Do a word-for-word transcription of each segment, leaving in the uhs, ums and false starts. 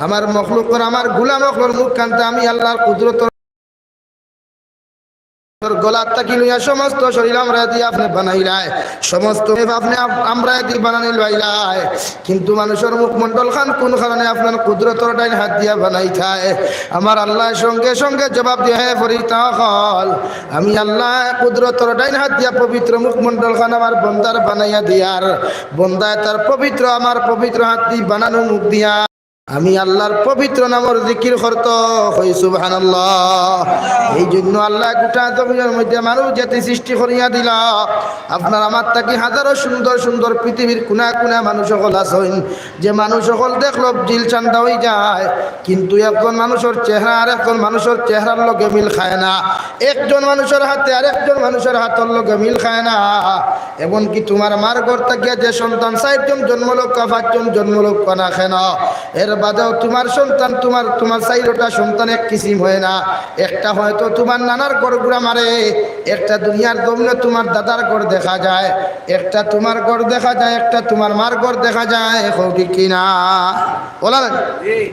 আমার মখলুকর, আমার গুলাম অকলর মুখ কান্তা আমি আল্লাহর কুদরতর গলাত থাকি লইয়া সমস্ত শরীর আমরায় দি আপনে বানাইলায়, সমস্ত আপনে আম-, আমরায় দি বানানি লইলায়। কিন্তু মানুষর মুখমণ্ডল খান কোন কারণে আপনার কুদরতর ডাইন হাত দিয়া বানাইতায়? আমার আল্লাহ সঙ্গে সঙ্গে জবাব দিয়া, হে ফরিস্তা অকল, আমি আল্লাহ কুদরতর ডাইন হাত দিয়া পবিত্র মুখমণ্ডল খান আমার বন্দার বানাইয়া দিয়ার, বন্দায় তার পবিত্র, আমার পবিত্র হাত দি বানানো মুখ দিয়া আমি আল্লাহর পবিত্র নামর জিকির করতো। কই সুবহানাল্লাহ। এই জন্য আল্লাহ গোটা জমিনর মধ্যে মানুষ জাতি সৃষ্টি করিয়া দিলা। আপনার আমার থাকি হাজারো সুন্দর সুন্দর পৃথিবীর কোনা কোনা মানুষ অকল আছইন, যে মানুষ অকল দেখলো দিল ঠান্ডা অই যায়, কিন্তু একজন মানুষর চেহারা আর একজন মানুষর চেহারার লগে মিল খায় না, একজন মানুষর হাতে আর একজন মানুষর হাতর লগে মিল খায় না। এমনকি তোমার মার ঘর থাকিয়া যে সন্তান চাইরজন জন্ম লউক্কা, পাঁচজন জন্ম লউক্কা না কেন, এর বাদেও তোমার সন্তান, তোমার, তোমার চাইরোটা সন্তান এক কিসিম হয় না। একটা হয়তো তোমার নানার ঘর ঘুরা মারে, একটা দুনিয়ার জমিনো তোমার দাদার ঘর দেখা যায়, একটা তোমার ঘর দেখা যায়, একটা তোমার মার ঘর দেখা যায়। কও ঠিক কি না? বলা না?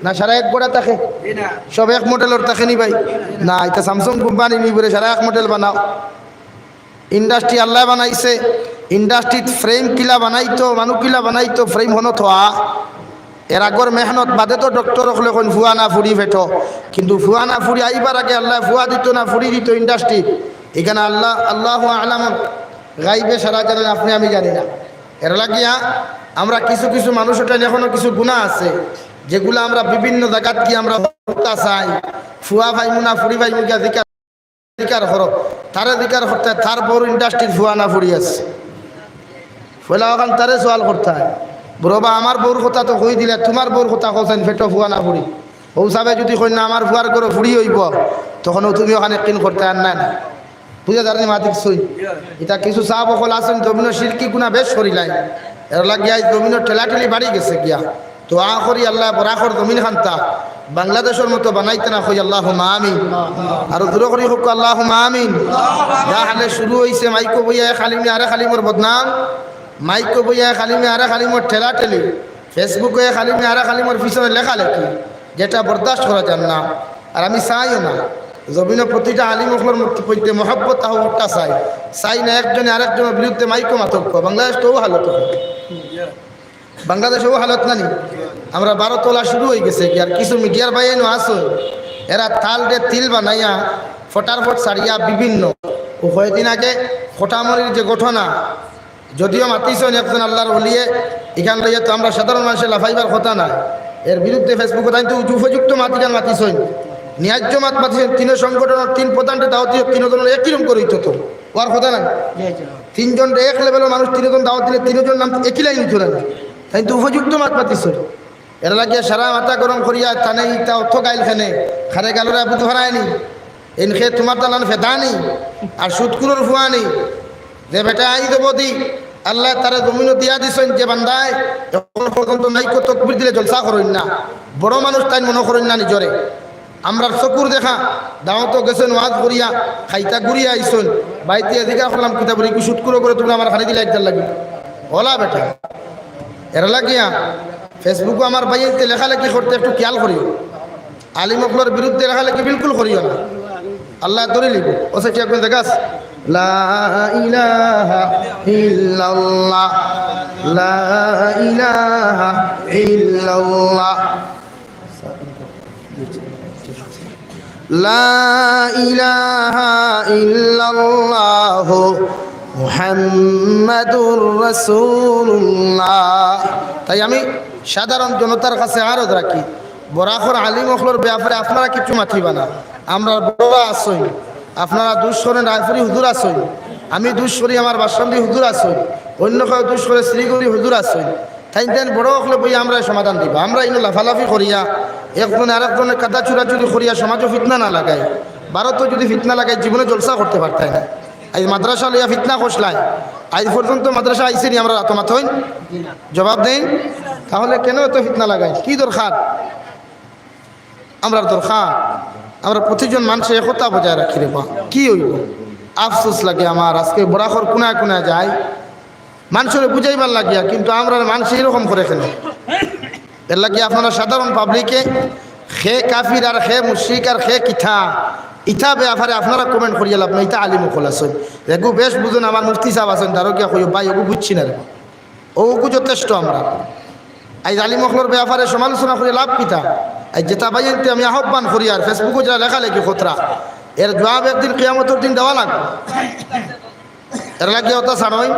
না, সারা এক ঘরে থাকে? সব এক মডেলর থাকে নি ভাই? না, ইটা Samsung কোম্পানি নি বলে সারা এক মডেল বানাও। ইন্ডাস্ট্রি আল্লায় বানাইছে, ইন্ডাস্ট্রিত ফ্রেম কিলা বানাইতো, মানুষ কিলা বানাইতো, ফ্রেম হনো থোয়া। এর আগর মেহনত বাদে তো ডক্টর অকলে কইন ফুয়া না ফুড়ি ফেটো, কিন্তু ফুয়া না ফুড়ি আইবার আগে আল্লায় ফুয়া দিতো না ফুড়ি দিতো ইন্ডাস্ট্রি। এখানে আল্লাহ, আল্লাহু আলাম, গাইবে সারা জানেন, আপনে আমি জানি না। এর লাগিয়া আমরা কিছু কিছু মানুষর টাইন এখনো কিছু গুনা আছে, যেগুলা আমরা বিভিন্ন জাগাত গিয়া আমরা হতা চাই, ফুয়া পাইমু না ফুড়ি পাইমু গিয়া জিকার জিকার করো, তারে জিকার করতে তার বউর ইন্ডাস্ট্রির ফুয়া না ফুড়ি আছে। পয়লা অখান তারে সওয়াল করতে হয়, বুড়ো বা আমার বউর কথা তো কই দিলে, তোমার বউর কথা কওছাইন ফেটো ফুয়া না ফুড়ি? ও সাবে যদি কইন না আমার ফুয়ার ঘরো ফুড়ি অইবো, তখন তুমি অখান একদিন করতে আর না না। বুঝা যার নি মাতিক সই। ইটা কিছু সাব অকল আছইন, জমিনো শিরকি গুনা বেশ করিলাইন। এর লাগিয়া আইজ জমিনো ঠেলাঠেলি বাড়ি গেছে গিয়া। দোয়া করি আল্লাহ বরাকর জমিন খান্তা বাংলাদেশর মতো বানাইতা না, কই আল্লাহুম্মা আমিন। আরো জোরে করি কউক্কা আল্লাহুম্মা আমিন। যা হালে শুরু অইছে, মাইকো বইয়া এক আলিমে আরেক আলিমর বদনাম, মাইকো বইয়া এক আলিমে আরেক আলিমর ঠেলাঠেলি, Facebook-ও এক আলিমে আরেক আলিমর পিছনে লেখালেখি, যেটা বরদাস্ত করা যার না। আর আমি চাইও না, জমিনো প্রতিটা আলিম অকলর মধ্যে মহব্বত আহকটা চাই, চাই না একজনে আরেকজনর বিরুদ্ধে মাইকো মাতউক্কা। বাংলাদেশ তো অউ হালত অখন। বাংলাদেশ অউ হালত না নি? আমরা ভারত অলা শুরু অই গেছে কি, আর কিছু মিডিয়ার ভাইয়াইনও আছইন, এরা তাল দে তিল বানাইয়া ফটার ফট ছাড়িয়া বিভিন্ন, ও কয়দিন আগে ফটামরির যে ঘটনা, যদিও মাতিছইন একজন আল্লাহর ওলিয়ে, ইখান লইয়া তো আমরা সাধারণ মানুষে লাফাইবার কথা নায়। এর বিরুদ্ধে Facebook-ও তাইন তো উজু-, উপযুক্ত মাত ইখান মাতিছইন, ন্যায্য মাত মাতিছইন, তিনো সংগঠনর তিন প্রধানরে দাওয়াত দিও, তিনো জনর একই রকম করি অইতো তো, অওয়ার কথা নায়। তিনজনরে এক লেভেলর মানুষ তিনো জন দাওয়াত দিলে তিনো জন নাম একই লাইন অইতো না, তাইন তো উপযুক্ত মাত মাতিছইন। এর লাগিয়া সারা মাথা গরম করিয়া তানে ইতা অত গাইল কেনে, খারে গালরে বুঝ হারায়নি। এনকে তোমার দালান ফেদানি, আর সুদকুরর ফুয়ানি, যে বেটা আই দেব দি, আল্লাহ তারে জমিনো দিয়া দিছইন, যে বান্দায় এখন পর্যন্ত মাইকো তকবির দিলে জলসা করইন না, বড় মানুষ তাইন মনো করইন না নিজরে। আমরার চকুর দেখা, দাওয়াতো গেছইন ওয়াজ করিয়া, খাইতা ঘুরিয়া আইছইন, বাইতে জিকার করলাম কিতা বলি, কি সুদকুরো করে তুমি আমার খালি দিলে একজার লাগি। অলা বেটা, এর লাগিয়া Facebook-ও আমার ভাইয়াইন্তে লেখালেখি করতে একটু খেয়াল করিও। আলিম অকলর বিরুদ্ধে লেখালেখি বিলকুল করিও না। আল্লায় ধরি লিব। ও সে কি একজন দেখাস? লা ইলাহা ইল্লাল্লাহ, লা ইলাহা ইল্লাল্লাহ। লা ইলাহা ইল্লাল্লাহু মুহাম্মাদুর রাসূলুল্লাহ। তাই আমি সাধারণ জনতার কাছে আরজ রাখি, বরাকর আলিম অকলর ব্যাপারে আপনারা কিচ্ছু মাতিবা না। আমরার বড়রা আছইন, আপনারা দুষ করেন রায়পুরি হুজুর আছইন, আমি দুষ করি আমার বাসকান্দি হুজুর আছইন, অন্য কেউ দুষ করে শ্রীগুড়ি হুজুর আছইন। তাইন তাইন বড় অকলে বইয়া আমরারে সমাধান দিবা। আমরা ইনো লাফালাফি করিয়া, একজনে আরেকজনর কাদা চুরাচুরি করিয়া সমাজো ফিতনা না লাগাই। ভারতো যদি ফিতনা লাগাই, জীবনে জলসা করতে পারতায় না। আইজ মাদ্রাসা লইয়া ফিতনা খসলায়, আইজ পর্যন্ত মাদ্রাসা আইছে নি আমরার আতো মাতইন? জবাব দেইন। তাহলে কেনে এত ফিতনা লাগাই? কি দরকার? আমরার দরকার, আমরা প্রতিজন মানষে একতা বজায় রাখি রে বা। কি অইবো? আফসোস লাগে আমার, আজকে বরাকর কুনায় কুনায় যাই, মানষরে বুঝাইবার লাগিয়া, কিন্তু আমরার মানষে এরকম করে কেনে? এর লাগি আপনারা সাধারণ পাবলিকে খে কাফির আর খে মুশরিক আর খে কিতা, ইতা ব্যাপারে আপনারা কমেন্ট করিয়া লাভ নাই। ইতা আলিম অকল আছইন, এগু বেশ বুঝইন, আমার মুফতি সাব আছইন, তারও গিয়া কইও, "ভাই, ওগু বুঝছি না রে, ওগু যথেষ্ট আমরা।" আইজ আলিম অকলর ব্যাপারে সমালোচনা করিয়া লাভ কিতা? আইজ যেতা ভাইয়াইন্তে আমি আহ্বান করি আর Facebook-ও যেরা লেখালেখি কররা, এর জবাব একদিন কিয়ামতর দিন দেওয়া লাগবো। এর লাগি অতা ছাড়ইন,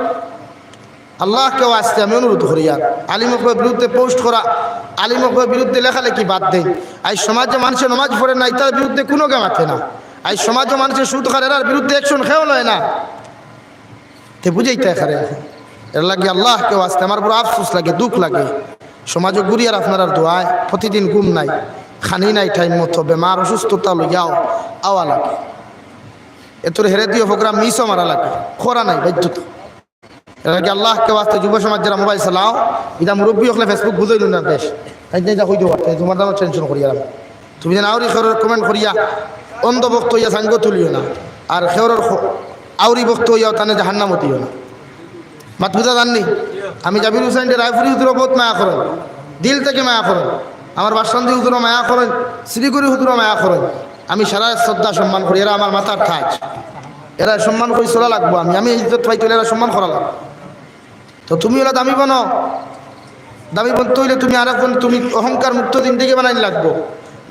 আল্লাহকে ওয়াস্তে আমি অনুরোধ করি আর আলিম অকলর বিরুদ্ধে পোস্ট করা, আলিম অকলর বিরুদ্ধে লেখালেখি বাদ দেইন। আইজ সমাজো মানষে নমাজ পড়ে না, ইতার বিরুদ্ধে কুনু গে মাতে না। আইজ সমাজো মানষে সুদ খার, এরার বিরুদ্ধে অ্যাকশন কেউ লয় না। তে বুঝাইতা কারে। এর লাগি আল্লাহকে ওয়াস্তে আমার বড় আফসোস লাগে, দুখ লাগে। সমাজো ঘুরি আর আপনারার দোয়ায় প্রতিদিন ঘুম নাই, খানি নাই টাইম মতো, বেমার অসুস্থতা লইয়াও আওয়া লাগে। এতরে হেরে দিও প্রোগ্রাম মিসও মারা লাগে, করা নাই বাধ্যতা। এর লাগি আল্লাহকে ওয়াস্তে যুব সমাজ যেরা মোবাইল চালাও, ইতা মুরব্বি অকলে Facebook বুঝাইল না বেশ। তাই তাই যা কই দেওয়া, তাই তোমার দামও টেনশন করিয়া রাখো। তুমি যেন আউরি খেউরর কমেন্ট করিয়া অন্ধ ভক্ত অইয়া সাঙ্গ তুলিও না, আর খেউরর খ-, আউরি ভক্ত অইয়াও তানে জাহান্নামো দিও না। মাত বুঝা যাননি? আমি জাবির হুসাইন রায়পুরি হুজুরও বহুত মায়া করইন, দিল থাকি মায়া করইন। আমার বাসন্তী হুজুরও মায়া করইন, শিলিগুড়ি হুজুরও মায়া করইন। আমি সারা শ্রদ্ধা সম্মান করি, এরা আমার মাথার তাজ। এরা সম্মান করি চলা লাগবো। আমি, আমি ইজ্জত পাইতে অইলে এরা সম্মান করা লাগবো। তো তুমি অলা দামি বনো, দামি বনতে অইলে তুমি আরকজন, তুমি অহংকার মুক্ত জিন্দেগি বানাইন লাগবো।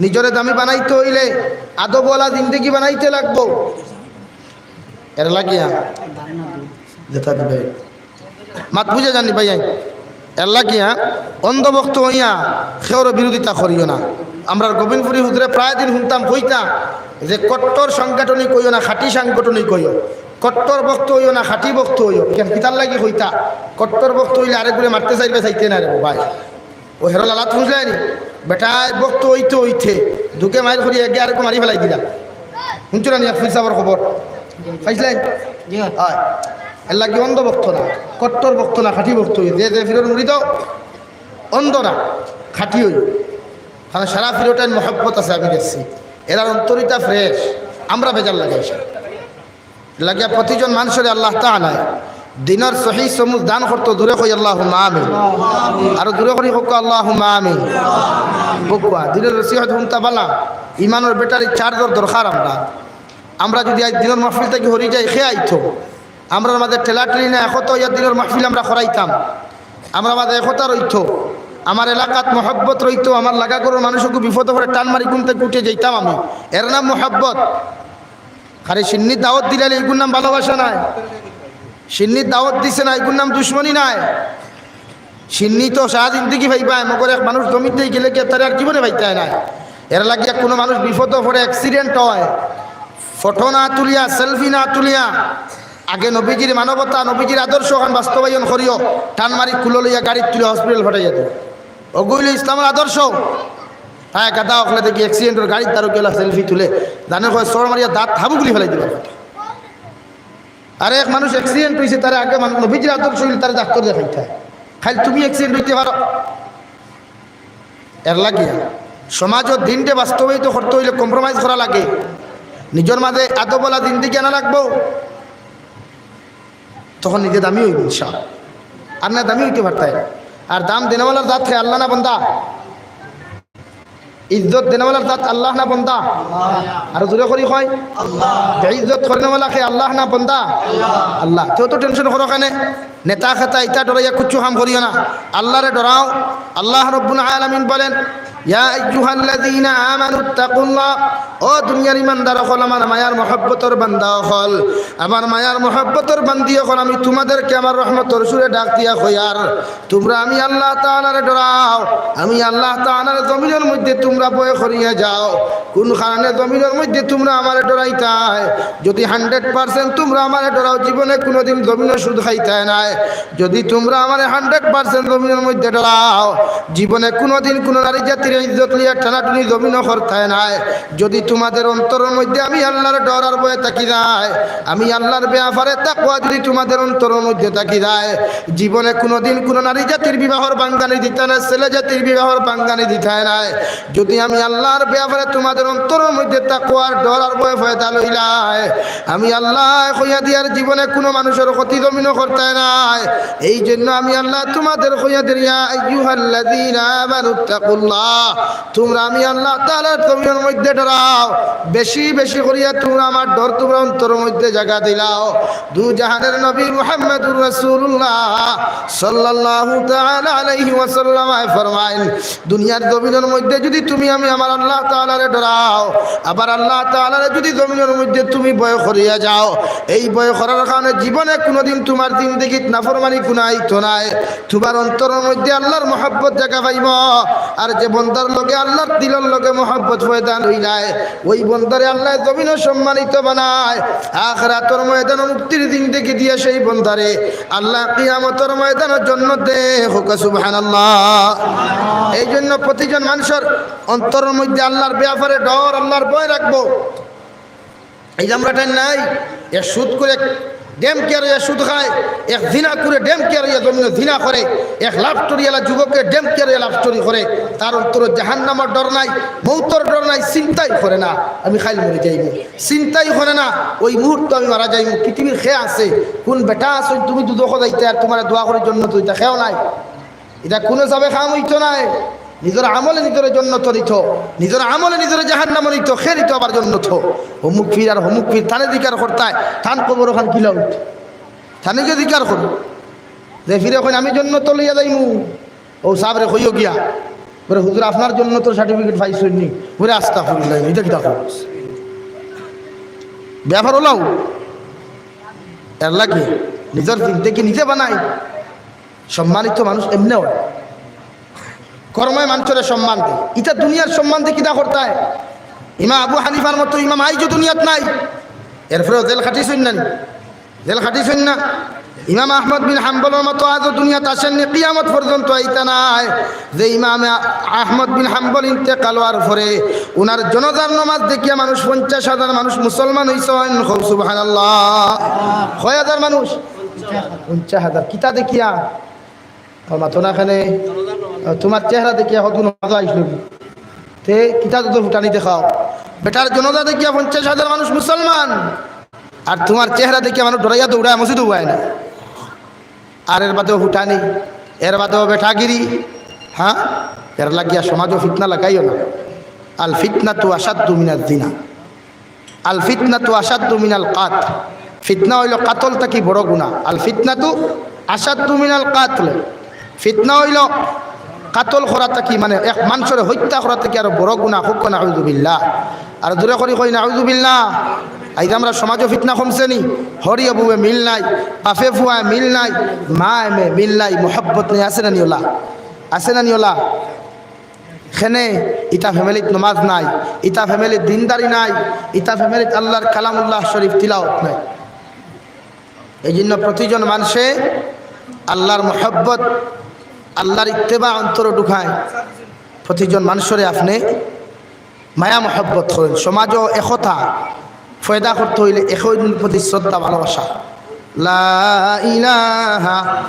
নিজরে দামি বানাইতে অইলে আদবওয়ালা জিন্দেগি বানাইতে লাগবো। এর লাগিয়া যেতা দিবে। মাত বুঝা যাননি ভাইয়াইন? এর লাগিয়া অন্ধভক্ত অইয়া খেউরর বিরোধিতা করিও না। আমরার গোবিন্দপুরি হুজুরে প্রায় দিন হুনতাম কইতা যে কট্টর সাংগঠনিক অইও না, খাঁটি সাংগঠনিক অইও। কট্টর ভক্ত অইও না, খাঁটি ভক্ত অইও। ইখান কিতার লাগি কইতা? কট্টর ভক্ত অইলে আরেকগুরে মারতে চাইবে, চাইতে নায় রে ভাই। ও হেরো লালাত বুঝলায়নি? বেটায় ভক্ত অইতে অইতে দুগে মাইর করি এগে আরেকগু মারি ফালাই দিলা। হুনছো না নি এক পীর সাবর খবর? পাইছলায়? জি। অয়। এর লাগি অন্ধ ভক্ত না, কট্টর ভক্ত না, খাঁটি ভক্ত অইও। যে, যে পীরর মুরিদ অন্ধ না, খাঁটি অইও। কারণ সারা পীরটাইন মহব্বত আছে, আমি দেখছি। এরার অন্তরিতা ফ্রেশ, আমরা বেজার লাগাইছি। লাগিয়া প্রতিজন মানষরে আল্লাহ তাআলায় দিনর সহি সমুজ দান করতো। জোরে কই আল্লাহুম্মা আমিন। আরো জোরে করি কউক্কা আল্লাহুম্মা আমিন। কউক্কা দিনর নসিহত হুনতা বালা, ইমানর ব্যাটারি চার্জর দরকার আমরা। আমরা যুদি আইজ দিনর মাহফিল থাকি হরি যাই, কে আইতো? আমরার মাঝে ঠেলাঠেলি না, একতা অইয়া দিনর মাহফিল আমরা করাইতাম। আমরার মাঝে একতা রইতো, আমার এলাকাত মহব্বত রইতো, আমার লাগা ঘরর মানুষ অগু বিপদো পড়ে টান মারি ঘুম থাকি উঠি যাইতাম আমি। এর নাম মহব্বত। খালি শিন্নিত দাওয়াত দিলাইলে ইগুর নাম ভালোবাসা নায়। শিন্নিত দাওয়াত দিছে না, ইগুর নাম দুশমনি নায়। শিন্নি তো সারা জিন্দেগি পাইবায়, মগর এক মানুষ জমিন থাকি গেলে গিয়া তারে আর জীবনে পাইতায় নায়। এর লাগিয়া কুনু মানুষ বিপদো পড়ে, accident অয়, ফটো না তুলিয়া, selfie না তুলিয়া, আগে নবীজির মানবতা, নবীজির আদর্শ অখান বাস্তবায়ন করিও। টান মারি কুলো লইয়া গাড়িত তুলিয়া হসপিটাল পাঠাইয়া দিও। অগু অইলো ইসলামর আদর্শ। তাই গাধা অকলে দেখি accident অর গাড়িত তারও গেলা selfie তুলে, জানে কয় চড় মারিয়া দাঁত হাবু গুলি ফালাই দিবা। আরে এক মানুষ accident অইছে, তারে আগে মানুষ নবীজির আদর্শ অইলে তারে ডাক্তর দেখাইতা। খালি তুমি accident অইতে পারো। এর লাগিয়া সমাজর দিনরে বাস্তবায়িত করতে অইলে compromise করা লাগে। নিজর মাঝে আদবওয়ালা জিন্দেগি আনা লাগবো, তখন নিজে দামি অইবো ইনশাআল্লাহ। আর না দামি অইতে পারতায় না। আর দাম দেনেওয়ালার জাত কে, আল্লাহ না বন্দা? ইজ্জত দেনেওয়ালার জাত আল্লাহ না বন্দা? আরো জোরে করি কই। বেইজ্জত করনেওয়ালা কে, আল্লাহ না বন্দা? আল্লাহ। তে অত tension করো কেনে? নেতা খেতা ইতা ডরাইয়া কুচ্ছু কাম করিও না। আল্লাহরে ডরাও। আল্লাহ রাব্বুল আলামিন বলেন, ইয়া আইয়ুহাল্লাযীনা আমানুত্তাকুল্লাহ, ও দুনিয়ার ইমানদার অকল, আমার মায়ার মহব্বতর বান্দা অকল, আমার মায়ার মহব্বতর বান্দি অকল, আমি তুমাদেরকে আমার রহমতর সুরে ডাক দিয়া কইয়ার, তুমরা আমি আল্লাহ তাআলারে ডরাও, আমি আল্লাহ তাআলার জমিনর মধ্যে তুমরা ভয় করিয়া যাও। কুন কারণে জমিনর মধ্যে তুমরা আমারে ডরাইতায়? যুদি hundred percent তুমরা আমারে ডরাও, জীবনে কুনুদিন জমিনো সুদ খাইতায় নায়। যুদি তুমরা আমারে hundred percent জমিনর মধ্যে ডরাও, জীবনে কুনুদিন কুনু নারী জাতির ইজ্জত লইয়া টানাটুনি জমিনো করতায় নায়। যুদি তুমাদের অন্তরর মধ্যে আমি আল্লাহর ডর আর ভয় থাকি যায়, আমি আল্লাহর ব্যাপারে তাকওয়া যুদি তুমাদের অন্তরর মধ্যে থাকি যায়, জীবনে কুনুদিন কুনু নারী জাতির বিবাহর ভাঙ্গানি দিতায় নায়, ছেলে জাতির বিবাহর ভাঙ্গানি দিতায় নায়। যুদি আমি আল্লাহর ব্যাপারে তুমাদের অন্তরর মধ্যে তাকওয়ার ডর আর ভয় পয়দা লইলায়, আমি আল্লায় কইয়া দিয়ার জীবনে কুনু মানুষর ক্ষতি জমিনো করতায় নায়। এই জন্য আমি আল্লায় তুমাদের কইয়া দের, ইয়া আইয়ুহাল্লাযীনা আমানুত্তাকুল্লাহ, তুমরা আমি আল্লাহ তাআলার জমিনর মধ্যে ডরাও, বেশি বেশি করিয়া তুমরা আমার ডর তুমরা অন্তরর মধ্যে জাগা দিলাও। দু জাহানের নবী মুহাম্মাদুর রাসূলুল্লাহ সাল্লাল্লাহু তাআলা আলাইহি ওয়াসাল্লাম ফরমাইন, দুনিয়ার জমিনর মধ্যে যুদি তুমি আমি আমার আল্লাহ তাআলারে ডরাও, আবার আল্লাহ তাআলারে যুদি জমিনর মধ্যে তুমি ভয় করিয়া যাও, এই ভয় করার কারণে জীবনে কুনুদিন তুমার জিন্দেগিত নাফরমানি গুনাহ আইতো নায়। তুমার অন্তরর মধ্যে আল্লাহর মহব্বত জাগা পাইবো। আর যে বন্দার লগে আল্লাহর দিলর লগে মহব্বত পয়দা লইলায়, ওই বন্দারে আল্লায় জমিনো সম্মানিত বানায়, আখিরাতর ময়দানো মুক্তির জিন্দেগি দিয়া সেই বন্দারে আল্লায় কিয়ামতর ময়দানো জন্নত দে। কউক্কা সুবহানাল্লাহ। এই জন্য প্রতিজন মানুষর অন্তরর মধ্যে আল্লাহর ব্যাপারে ডর, আল্লাহর ভয় রাখবো। এই যে আমরা টাইম নাই, এক সুদখোরে ডেম কেয়ার অইয়া সুদ খায়, এক জিনাখোরে ডেম কেয়ার অইয়া জমিনো জিনা করে, এক লাভ স্টোরিআলা যুবকে ডেম কেয়ার অইয়া লাভ স্টোরি করে, তার অন্তরো জাহান্নামর ডর নাই, মউতর ডর নাই, চিন্তাই করে না আমি কাইল মরি যাইমু, চিন্তাই করে না ওই মুহূর্তে আমি মারা যাইমু। পৃথিবীর কে আছে, কুন বেটা আছে তুমি দুজখো যাইতায় আর তুমারে দোয়া করি জন্নত দিতা, কেউ নাই। ইটা কুনু হিসাবে কাম অইতো নায়। নিজর আমলে নিজরে জন্নতো নিতো, নিজর আমলে নিজরে জাহান্নামো নিতো, কে নিতো আবার জন্নতো? অমুক পীর আর অমুক পীর, তানে জিকার করতায়, তান কবর অখান কিলা অইতো? তানে গিয়া জিকার করো। যে পীরে কইন, "আমি জন্নতো লইয়া যাইমু", অউ সাবরে কইও গিয়া, বলে, "হুজুর, আপনার জন্নতর সার্টিফিকেট পাইছইন নি?" বলে, "আস্তাগফিরুল্লাহ, ইটা কিতা কও?" ব্যাপার অলাউ। এরলাগি নিজর জিন্দেগি নিজে বানাই। সম্মানিত মানুষ এমনে অয়, কর্মে মানষরে সম্মান দেয়। ইতা দুনিয়ার সম্মান দিয়া কিতা করতায়? ইমাম আবু হানিফার মতো ইমাম আইজও দুনিয়াত নাই, এরপরেও জেল খাটিছইন না নি? জেল খাটিছইন না? ইমাম আহমদ বিন হাম্বলর মতো আজও দুনিয়াত আছেন নি, কিয়ামত পর্যন্ত আইতা নায়। যে ইমাম আহমদ বিন হাম্বল ইন্তেকাল অওয়ার পরে উনার জনাজার নামাজ দেখিয়া মানুষ, পঞ্চাশ হাজার মানুষ মুসলমান অইছইন। কও সুবহানাল্লাহ। কয় হাজার মানুষ? পঞ্চাশ হাজার। কিতা দেখিয়া? ও মাতো না কেনে? তুমার চেহারা দেখিয়া কতগুন মাতো আইছিল। তে কিতা তো ফুটানি দেখাও। বেটার জনাজা দেখিয়া পঞ্চাশ হাজার মানুষ মুসলমান, আর তুমার চেহারা দেখিয়া মানুষ ডরাইয়া দৌড়ায়, মসজিদো বয় না। আর এর বাদেও ফুটানি, এর বাদেও বেটাগিরি, হ্যাঁ? এরলাগিয়া সমাজো ফিতনা লাগাইও না। আল ফিতনাতু আশাদ্দু মিনাজ জিনা। আল ফিতনাতু আশাদ্দু মিনাল কাত। ফিতনা অইলো কাতল থাকি বড় গুনা। আল ফিতনাতু আশাদ্দু মিনাল কাতল। ফিতনা অইলো কাতল করা থাকি, মানে, এক মানষরে হত্যা করা থাকি আরো বড় গুনা। কউক্কা নাউজুবিল্লাহ। আর জোরে করি কই নাউজুবিল্লাহ। আইজ আমরার সমাজো ফিতনা কমছে নি? হড়িয়ে বউয়ে মিল নাই, বাফে ফুয়ায় মিল নাই, মায়ে মেয়ে মিল নাই, মহব্বত নাই, আছে না নি অলা? আছে না নি অলা? কেনে? ইতা ফ্যামিলিত নমাজ নাই, ইতা ফ্যামিলিত দিনদারি নাই, ইতা ফ্যামিলিত আল্লাহর কালামুল্লাহ শরীফ তিলাওয়াত নাই। এই জন্য প্রতিজন মানষে আল্লাহর মহব্বত, আল্লাহর ইত্তেবা অন্তরো ঢুকাইন। প্রতিজন মানষরে আপনে মায়া মহব্বত করইন। সমাজো একতা পয়দা করতে অইলে একে অইন্যর প্রতি শ্রদ্ধা, ভালোবাসা। লা ইলাহা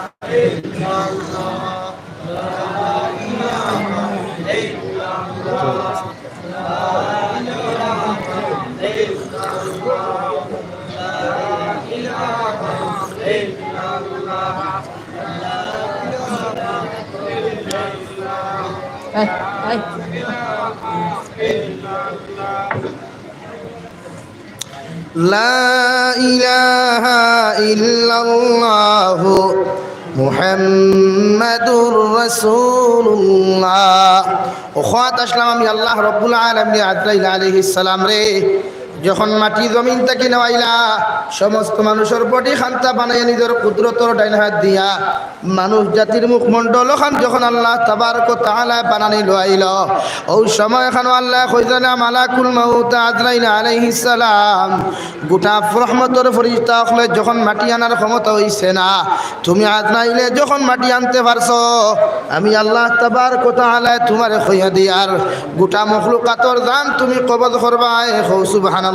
লা ইলাহা ইল্লাল্লাহু মুহাম্মাদুর রাসূলুল্লাহ। অউ কওয়াত আছলাম আমি আল্লাহ রাব্বুল আলামিন আজরাইল আলাইহিস সালামরে যখন মাটি জমিন থাকি নেওয়াইলা, সমস্ত মানুষর বডি খান্তা বানাইয়া নিজর কুদরতর ডাইন হাত দিয়া মানুষ জাতির মুখমণ্ডল অখান যখন আল্লাহ তাবারক ওয়া তাআলা বানানি লইলা, অউ সময় খানো আল্লায় কইছইন, মালাকুল মউত আজরাইল আলাইহিস সালাম, গুটা রহমতর ফিরিস্তা অকলে যখন মাটি আনার ক্ষমতা অইছে না, তুমি আজরাইলে যখন মাটি আনতে পারছো, আমি আল্লাহ তাবারক ওয়া তাআলায় তুমারে কইয়া দিয়ার গুটা মখলুকাতর জান তুমি কবজ করবায়। কও সুবহানাল্লাহ।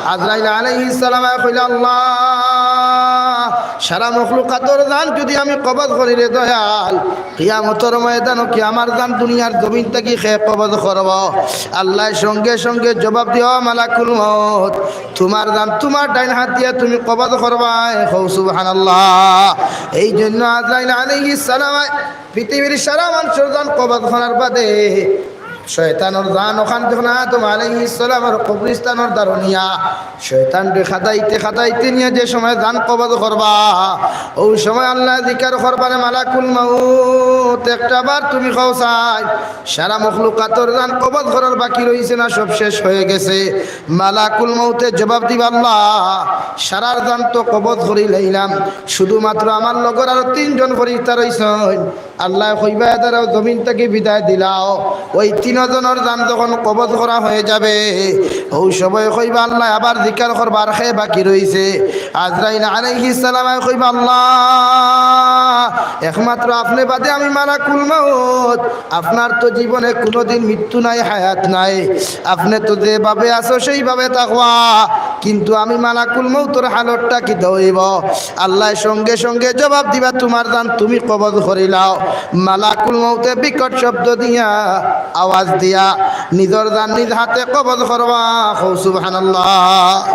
আজরাইল আলাইহিস সালামে কইলা, আল্লাহ, সারা মখলুকাতর জান যুদি আমি কবজ করি রে দয়াল, কিয়ামতর ময়দানো কি আমার জান দুনিয়ার জমিন থাকি কে কবজ করবো? আল্লায় সঙ্গে সঙ্গে জবাব দিবা, "মালাকুল মউত, তুমার জান তুমার ডাইন হাত দিয়া তুমি কবজ করবায়।" কও সুবহানাল্লাহ। এই জন্য আজরাইল আলাইহিস সালাম পৃথিবীর সারা মানষর জান কবজ করার বাদে শয়তানর জান অখান যখন আদম আলাইহিস সালামর কবরস্থানর দ্বারো নিয়া শয়তানরে খাদাইতে খাদাইতে নিয়া যে সময় জান কবজ করবা, অউ সময় আল্লায় জিকার করবা রে, "মালাকুল মউত, একটা বার তুমি কও চাই, সারা মখলুকাতর জান কবজ করার বাকি রইছে না, সব শেষ হয়ে গেছে?" মালাকুল মউতে জবাব দিবা, "আল্লাহ, সারার জান তো কবজ করি লাইলাম, শুধুমাত্র আমার লগর আরো তিনজন ফিরিস্তা রইছইন।" আল্লায় কইবা, "এরারে জমিন থাকি বিদায় দিলাও।" ওই তিনজনর জান যখন কবজ করা হয়ে যাবে, অউ সময় কইবা, আল্লায় আবার জিকার করবা, "আর কে বাকি রইছে?" আজরাইল আলাইহিস সালামে কইবা, "আল্লাহ, একমাত্র আপনে বাদে আমি মালাকুল মউত, আপনার তো জীবনে কুনুদিন মৃত্যু নাই, হায়াত নাই, আপনে তো যেভাবে আছো সেইভাবে থাকবা, কিন্তু আমি মালাকুল মউতর হালতটা কিতা অইবো?" আল্লায় সঙ্গে সঙ্গে জবাব দিবা, "তুমার জান তুমি কবজ করিলাও।" মালাকুল মউতে বিকট শব্দ দিয়া, আওয়াজ দিয়া, নিজর জান নিজ হাতে কবজ করবা। কও সুবহানাল্লাহ।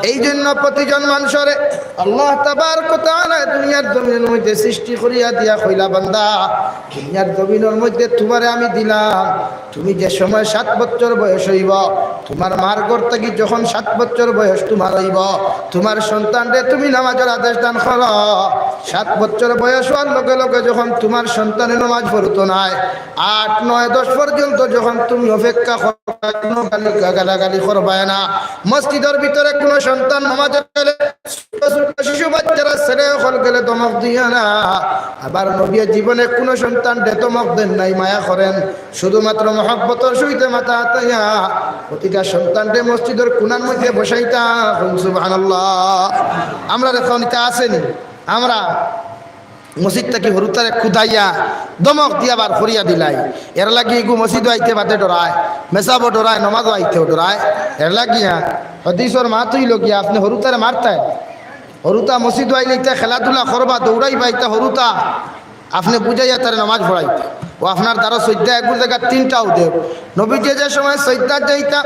এই জন্য প্রতিজন মানষরে আল্লাহ তাবারক ওয়া তাআলায় দুনিয়ার জমিনর মধ্যে সৃষ্টি করিয়া দিয়া কইলা, "বান্দা, দুনিয়ার জমিনর মধ্যে তুমারে আমি দিলাম, তুমি যে সময় সাত বছর বয়স অইবো, তুমার মার গর্ভ থাকি যখন সাত বছর বয়স তুমার অইবো, তুমার সন্তানরে তুমি নামাজর আদেশ দান করো। সাত বছর বয়স অওয়ার লগে লগে যখন তুমার সন্তানে নামাজ পড়তো নায়, আট, নয়, দশ পর্যন্ত যখন তুমি অপেক্ষা করবায়, কুনু গালি-, গালাগালি করবায় না, মসজিদর ভিতরে কুনু সন্তান নামাজে গেলে ছোট ছোট শিশু বাচ্চারা ছেলে অকল গেলে ধমক দিও না।" আবার নবীয়ে জীবনে কুনু সন্তানরে ধমক দেন নাই, মায়া করেন, শুধুমাত্র মহব্বতর সহিত মাথা আতাইয়া প্রতিটা সন্তানরে মসজিদর কুনার মধ্যে বসাইতা। কও সুবহানাল্লাহ। আমরার অখন ইতা আছে নি? আমরা মসজিদ থাকি হুরুতারে কুদাইয়া ধমক দিয়া বার করিয়া দিলাই। এরলাগি ইগু মসজিদো আইতে বাদে ডরায়, মেসাবো ডরায়, নমাজো আইতেও ডরায়। এরলাগিয়া হাদিসর মাত অইলো গিয়া, আপনে হুরুতারে মারতায়, হুরুতা মসজিদো আইলে ইতা খেলাধুলা করবা, দৌড়াইবা, ইতা হুরুতা, আপনে বুঝাইয়া তারে নমাজ পড়াইতা। ও আপনার দ্বারো সইজদা এগুর জাগাত তিনটাও দেও। নবীজি যে সময় সইজদাত যাইতা,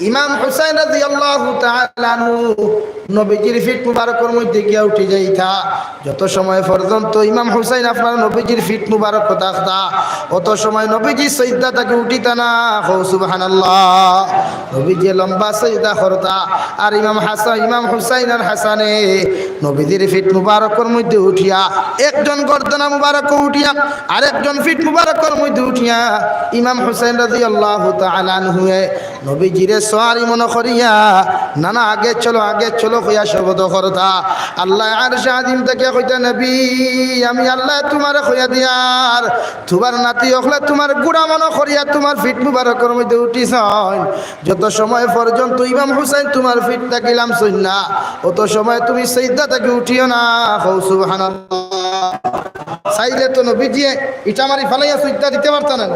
ইমাম হুসাইন রাদিয়াল্লাহু তাআলা আনহু নবীজির ফিট মুবারকর মধ্যে গিয়া উঠি যাইতা। যত সময় পর্যন্ত ইমাম হুসাইন আপনার নবীজির ফিট মুবারকো থাকতা, অত সময় নবীজি সইজদা থাকি উঠিতা না। কও সুবহানাল্লাহ। নবীজি লম্বা সইজদা করতা, আর ইমাম হাসান, ইমাম হুসাইন আর হাসানে নবীজির ফিট মুবারকর মধ্যে উঠিয়া, একজন গর্দনা মুবারকো উঠিয়া, আরেকজন ফিট মুবারকর মধ্যে উঠিয়া, ইমাম হুসাইন রাদিয়াল্লাহু তাআলা আনহুয়ে নবীজিরে সওয়ারি মনো করিয়া, "না না, আগে চলো, আগে চলো" কইয়া শব্দ করতা। আল্লায় আরশে আজিম থাকি কইতা, "নবী, আমি আল্লায় তুমারে কইয়া দিয়ার, তুমার নাতি অকলে তুমার গুড়া মনো করিয়া তুমার ফিট মুবারকর মধ্যে উঠিছইন। যত সময় পর্যন্ত ইমাম হুসাইন তুমার ফিট থাকি লামছইন না, অত সময় তুমি সইজদা থাকি উঠিও না।" কও সুবহানাল্লাহ। চাইলে তো নবীজিয়ে ইটা মারি ফালাইয়া সইজদা দিতে পারতা না।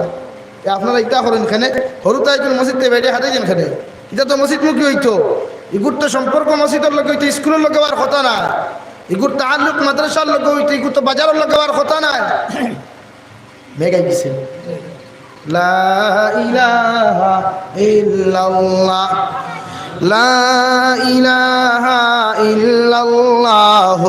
তে আপনারা ইতা করইন কেনে? হুরুতা একজন মসজিদ থাকি বাইরে হারাই যাইন কেনে? ইতা তো মসজিদমুখী অইতো। ইগুর তো সম্পর্ক মসজিদর লগে অইতো, স্কুলর লগে অওয়ার কথা নায়। ইগুর তাআল্লুক মাদ্রাসার লগে অইতো, ইগুর তো বাজারর লগে অওয়ার কথা নায়। মেঘ আইছে। লা ইলাহা ইল্লাল্লাহ, লা ইলাহা ইল্লাল্লাহ,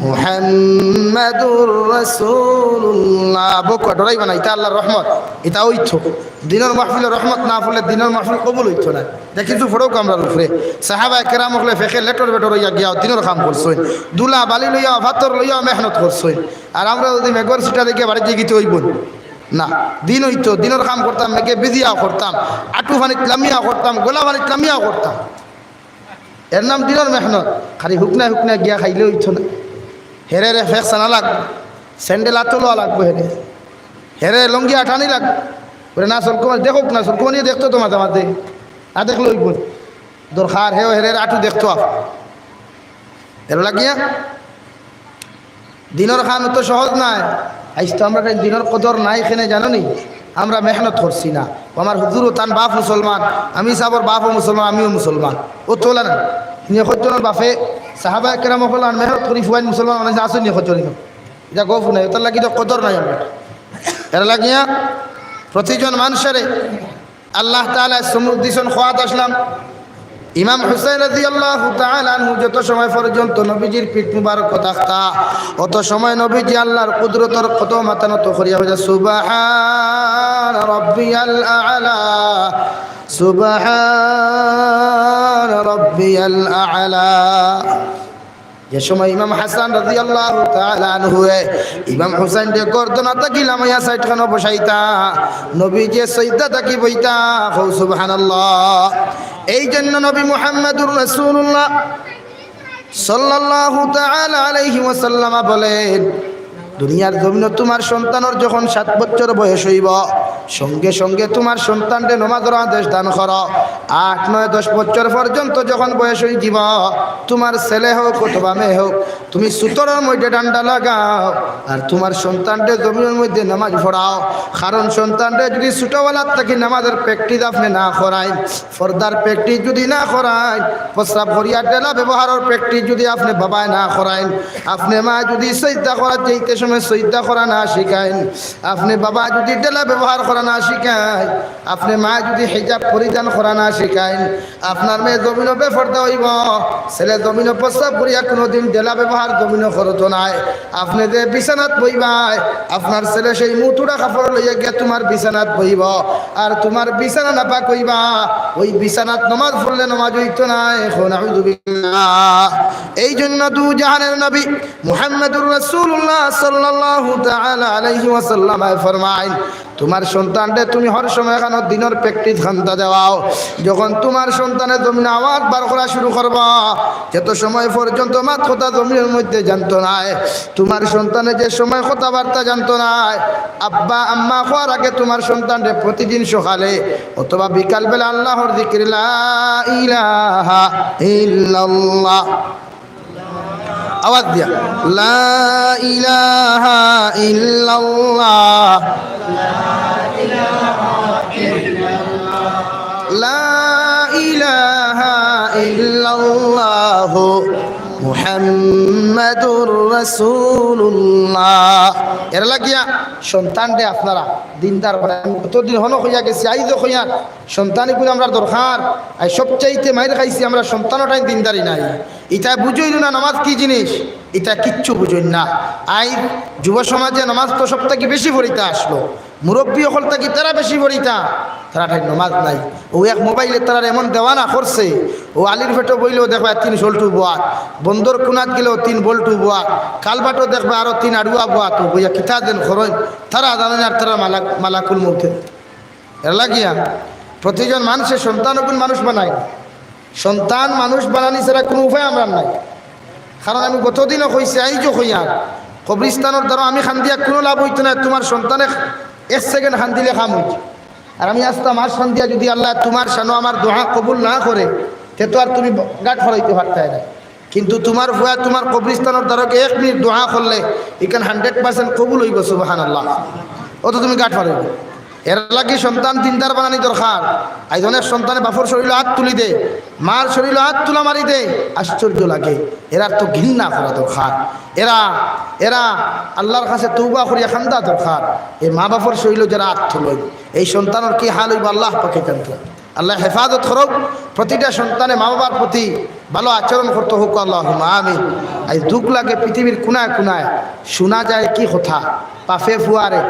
মুহাম্মাদুর রাসূলুল্লাহ। বউক্কা, ডরাইবা না, ইতা আল্লার রহমত, ইতা অইতো। দিনর মাহফিলো রহমত না পড়লে দিনর মাহফিল কবুল অইতো না। দেখি তো ফড়ক আমরার উপরে। সাহাবায়ে কেরাম অকলে ফেকে লেটর বেটর অইয়া গিয়া দিনর কাম করছইন। ধুলা বালি লইয়া, পাথর লইয়া মেহনত করছইন। আর আমরা যুদি মেঘর ছিটা দেখিয়া বাড়িত যাইগি তে অইবো নি? না, দিন অইতো, দিনর কাম করতাম, মেঘে ভিজিয়াও করতাম, আটু পানিত লামিয়াও করতাম, গলা পানিত লামিয়াও করতাম। এর নাম দিনর মেহনত। খালি হুকনায় হুকনায় গিয়া খাইলে অইতো না। হেরে রে ফেক সানা লাগবো, স্যান্ডেল আতো লওয়া লাগবো হেরে। হেরে লুঙ্গি আটানি লাগবো। ওরে না সরকুমার দেখউক না, সরকুমার নিয়ে দেখতো তো মাঝে মাঝে। না দেখলে অইবো নি। দরকার হেও হেরে আটু দেখতো আপ। এর লাগিয়া দিনর কাম অত সহজ নায়। আইজ তো আমরার দিনর কদর নাই কেনে জানো নি? আমরা মেহনত করছি না। ও আমার হুজুরও তান বাপ মুসলমান, আমি সাবর বাপও মুসলমান, আমিও মুসলমান। ও তোলা না। নি কতজনর বাপে সাহাবা একরাম অকল আর মেহনত করি ফুয়াইন মুসলমান বানাইছে, আছইন নি কতজন? ইটা গফ নাই, ওটার লাগি তো কদর নাই আমরা। এর লাগিয়া প্রতিজন মানুষরে আল্লাহ তাআলা সমুদ দিছইন। খোয়াত আসলাম, ইমাম হুসাইন রাদিয়াল্লাহু তাআলা আনহু যত সময় পর্যন্ত নবীজির পিঠ মুবারক থাকতা, অত সময় নবীজি আল্লাহর কুদরতর কত মাথা নত করিয়া কইতা, "সুবহান রাব্বিয়াল আ'লা, সুবহান রাব্বিয়াল আ'লা।" যে সময় ইমাম হাসান রাদিয়াল্লাহু তাআলা আনহুয়ে ইমাম হুসাইনরে গর্দনা থাকি লামাইয়া সাইড খানো বসাইতা, নবীজিয়ে সইজদা থাকি বইতা, কও সুবহানাল্লাহ। এই জন্য নবী মুহাম্মাদুর রাসূলুল্লাহ সাল্লাল্লাহু তাআলা আলাইহি ওয়াসাল্লাম বলেন, দুনিয়ার জমিনো তুমার সন্তানর যখন সাত বছর বয়স অইবো, সঙ্গে সঙ্গে তুমার সন্তানরে নমাজর আদেশ দান করো। আট, নয়, দশ বছর পর্যন্ত যখন বয়স অইযিবো, তুমার ছেলে হউক অথবা মেয়ে হউক, তুমি সুতরর মধ্যে ডান্ডা লাগাও, আর তুমার সন্তানরে জমিনর মধ্যে নামাজ পড়াও। কারণ সন্তানরে যদি ছোটবেলার থাকি নামাজর practice আপনে না করাইন, পর্দার practice যদি না করাইন, প্রস্রাব করিয়া ডেলা ব্যবহারর practice যদি আপনে বাবায় না করাইন, আপনে মায় যদি সইজদা করাত যাইতে সময় সইজদা করা না শিখাইন, আপনে বাবায় যদি ডেলা ব্যবহার করা না শিখাইন, আপনে মায় যদি হিজাব পরিধান করা না শিখাইন, আপনার মেয়ে জমিনো বেপর্দা অইবো, ছেলে জমিনো প্রস্রাব করিয়া কুনুদিন ডেলা ব্যবহার জমিনো করতো নায়। আপনে যে বিছানাত বইবায়, আপনার ছেলে সেই মুতুড়া কাপড় লইয়া গিয়া তুমার বিছানাত বইবো, আর তুমার বিছানা নাপাক অইবা। ওই বিছানাত নমাজ পড়লে নমাজ অইতো নায়। কও নাউযুবিল্লাহ। এই জন্য দু জাহানের নবী মুহাম্মাদুর রাসূলুল্লাহ সাল্লাল্লাহু তাআলা আলাইহি ওয়াসাল্লাম ফরমাইন, তুমার সন্তানরে তুমি হর সময় খানো দিনর practice খান্তা দেওয়াও। যখন তুমার সন্তানে জমিনো আওয়াজ বার করা শুরু করবো, যত সময় পর্যন্ত মাত কথা জমিনর মধ্যে জানতো নায়, তুমার সন্তানে যে সময় কথাবার্তা জানতো নায়, আব্বা আম্মা কওয়ার আগে তুমার সন্তানরে প্রতিদিন সকালে অথবা বিকালবেলা আল্লাহর জিকির, লা ইলাহা ইল্লাল্লাহ, আওয়াজ দিয়া, লা ইলাহা ইল্লাল্লাহ, লা ইলাহা ইল্লাল্লাহু মুহাম্মাদুর রাসূলুল্লাহ। এর লাগিয়া সন্তানরে আপনারা দিনদার বানাইন। আমি কতদিন হনো কইয়া গেছি, আইজও কইয়ার, সন্তান ইগুন আমরার দরকার। আর সবচাইতে মাইর খাইছি আমরা সন্তানর টাইম দিনদারি নাই। ইতা বুঝইন না নামাজ কি জিনিস, ইতা কিচ্ছু বুঝইন না। আইজ যুব সমাজে নামাজ তো সব থাকি বেশি পড়িতা আসলো, মুরব্বী অকল থাকি তারা বেশি পড়িতা, তারা ঠাই নামাজ নাই। ও এক মোবাইলে তারার এমন দেওয়ানা করছে, ও আলির পেটো বইলেও দেখবা তিন সল্টু বওয়াত, বন্দর কুনাত গেলেও তিন বল্টু বওয়াত, কালবাটো দেখবা আরো তিন আড়ুয়া বওয়াত, ও বইয়া কিতা যেন করইন, তারা জানইন আর তারা মালাক-, মালাকুল মউতে। এর লাগিয়া প্রতিজন মানুষে সন্তান অগুন মানুষ বানায়। সন্তান মানুষ বানানি ছাড়া কুনু উপায় আমরার নাই। কারণ আমি গতদিনও কইছি, আইজও কইয়ার, কবরিস্তানর দ্বারা আমি কান্দিয়া কুনু লাভ অইতো নায়, তুমার সন্তানে এক সেকেন্ড কান্দিলে কাম অইতো। আর আমি আস্তা মাস কান্দিয়া যদি আল্লায় তুমার শানো আমার দোয়া কবুল না করে, তে তো আর তুমি গাট ফালাইতে পারতায় না। কিন্তু তুমার ফুয়া তুমার কবরিস্তানর দ্বারকে এক মিনিট দোয়া করলে, ইখান hundred percent কবুল অইবো, সুবহানাল্লাহ। অতো তুমি গাট ফালাইবায়। এর লাগি সন্তান দিনদার বানানি দরকার। আইজ অনেক সন্তানে বাপর শরীলো আত তুলি দে, মার শরীলো আত তুলা মারি দে, আশ্চর্য লাগে। এরার তো ঘিন্না করা দরকার। এরা, এরা আল্লার কাছে তওবা করিয়া কান্দা দরকার। এই মা বাপর শরীলো যেরা আত তুলইন, এই সন্তানর কি হাল অইবো আল্লা পাকে জানতা। আল্লায় হেফাজত করউক, প্রতিটা সন্তানে মা বাবার প্রতি ভালো আচরণ করতো হউক, আল্লাহুম্মা আমিন। আইজ দুখ লাগে পৃথিবীর কুনায় কুনায়, হুনা যায় কি কথা, বাপে ফুয়ারে,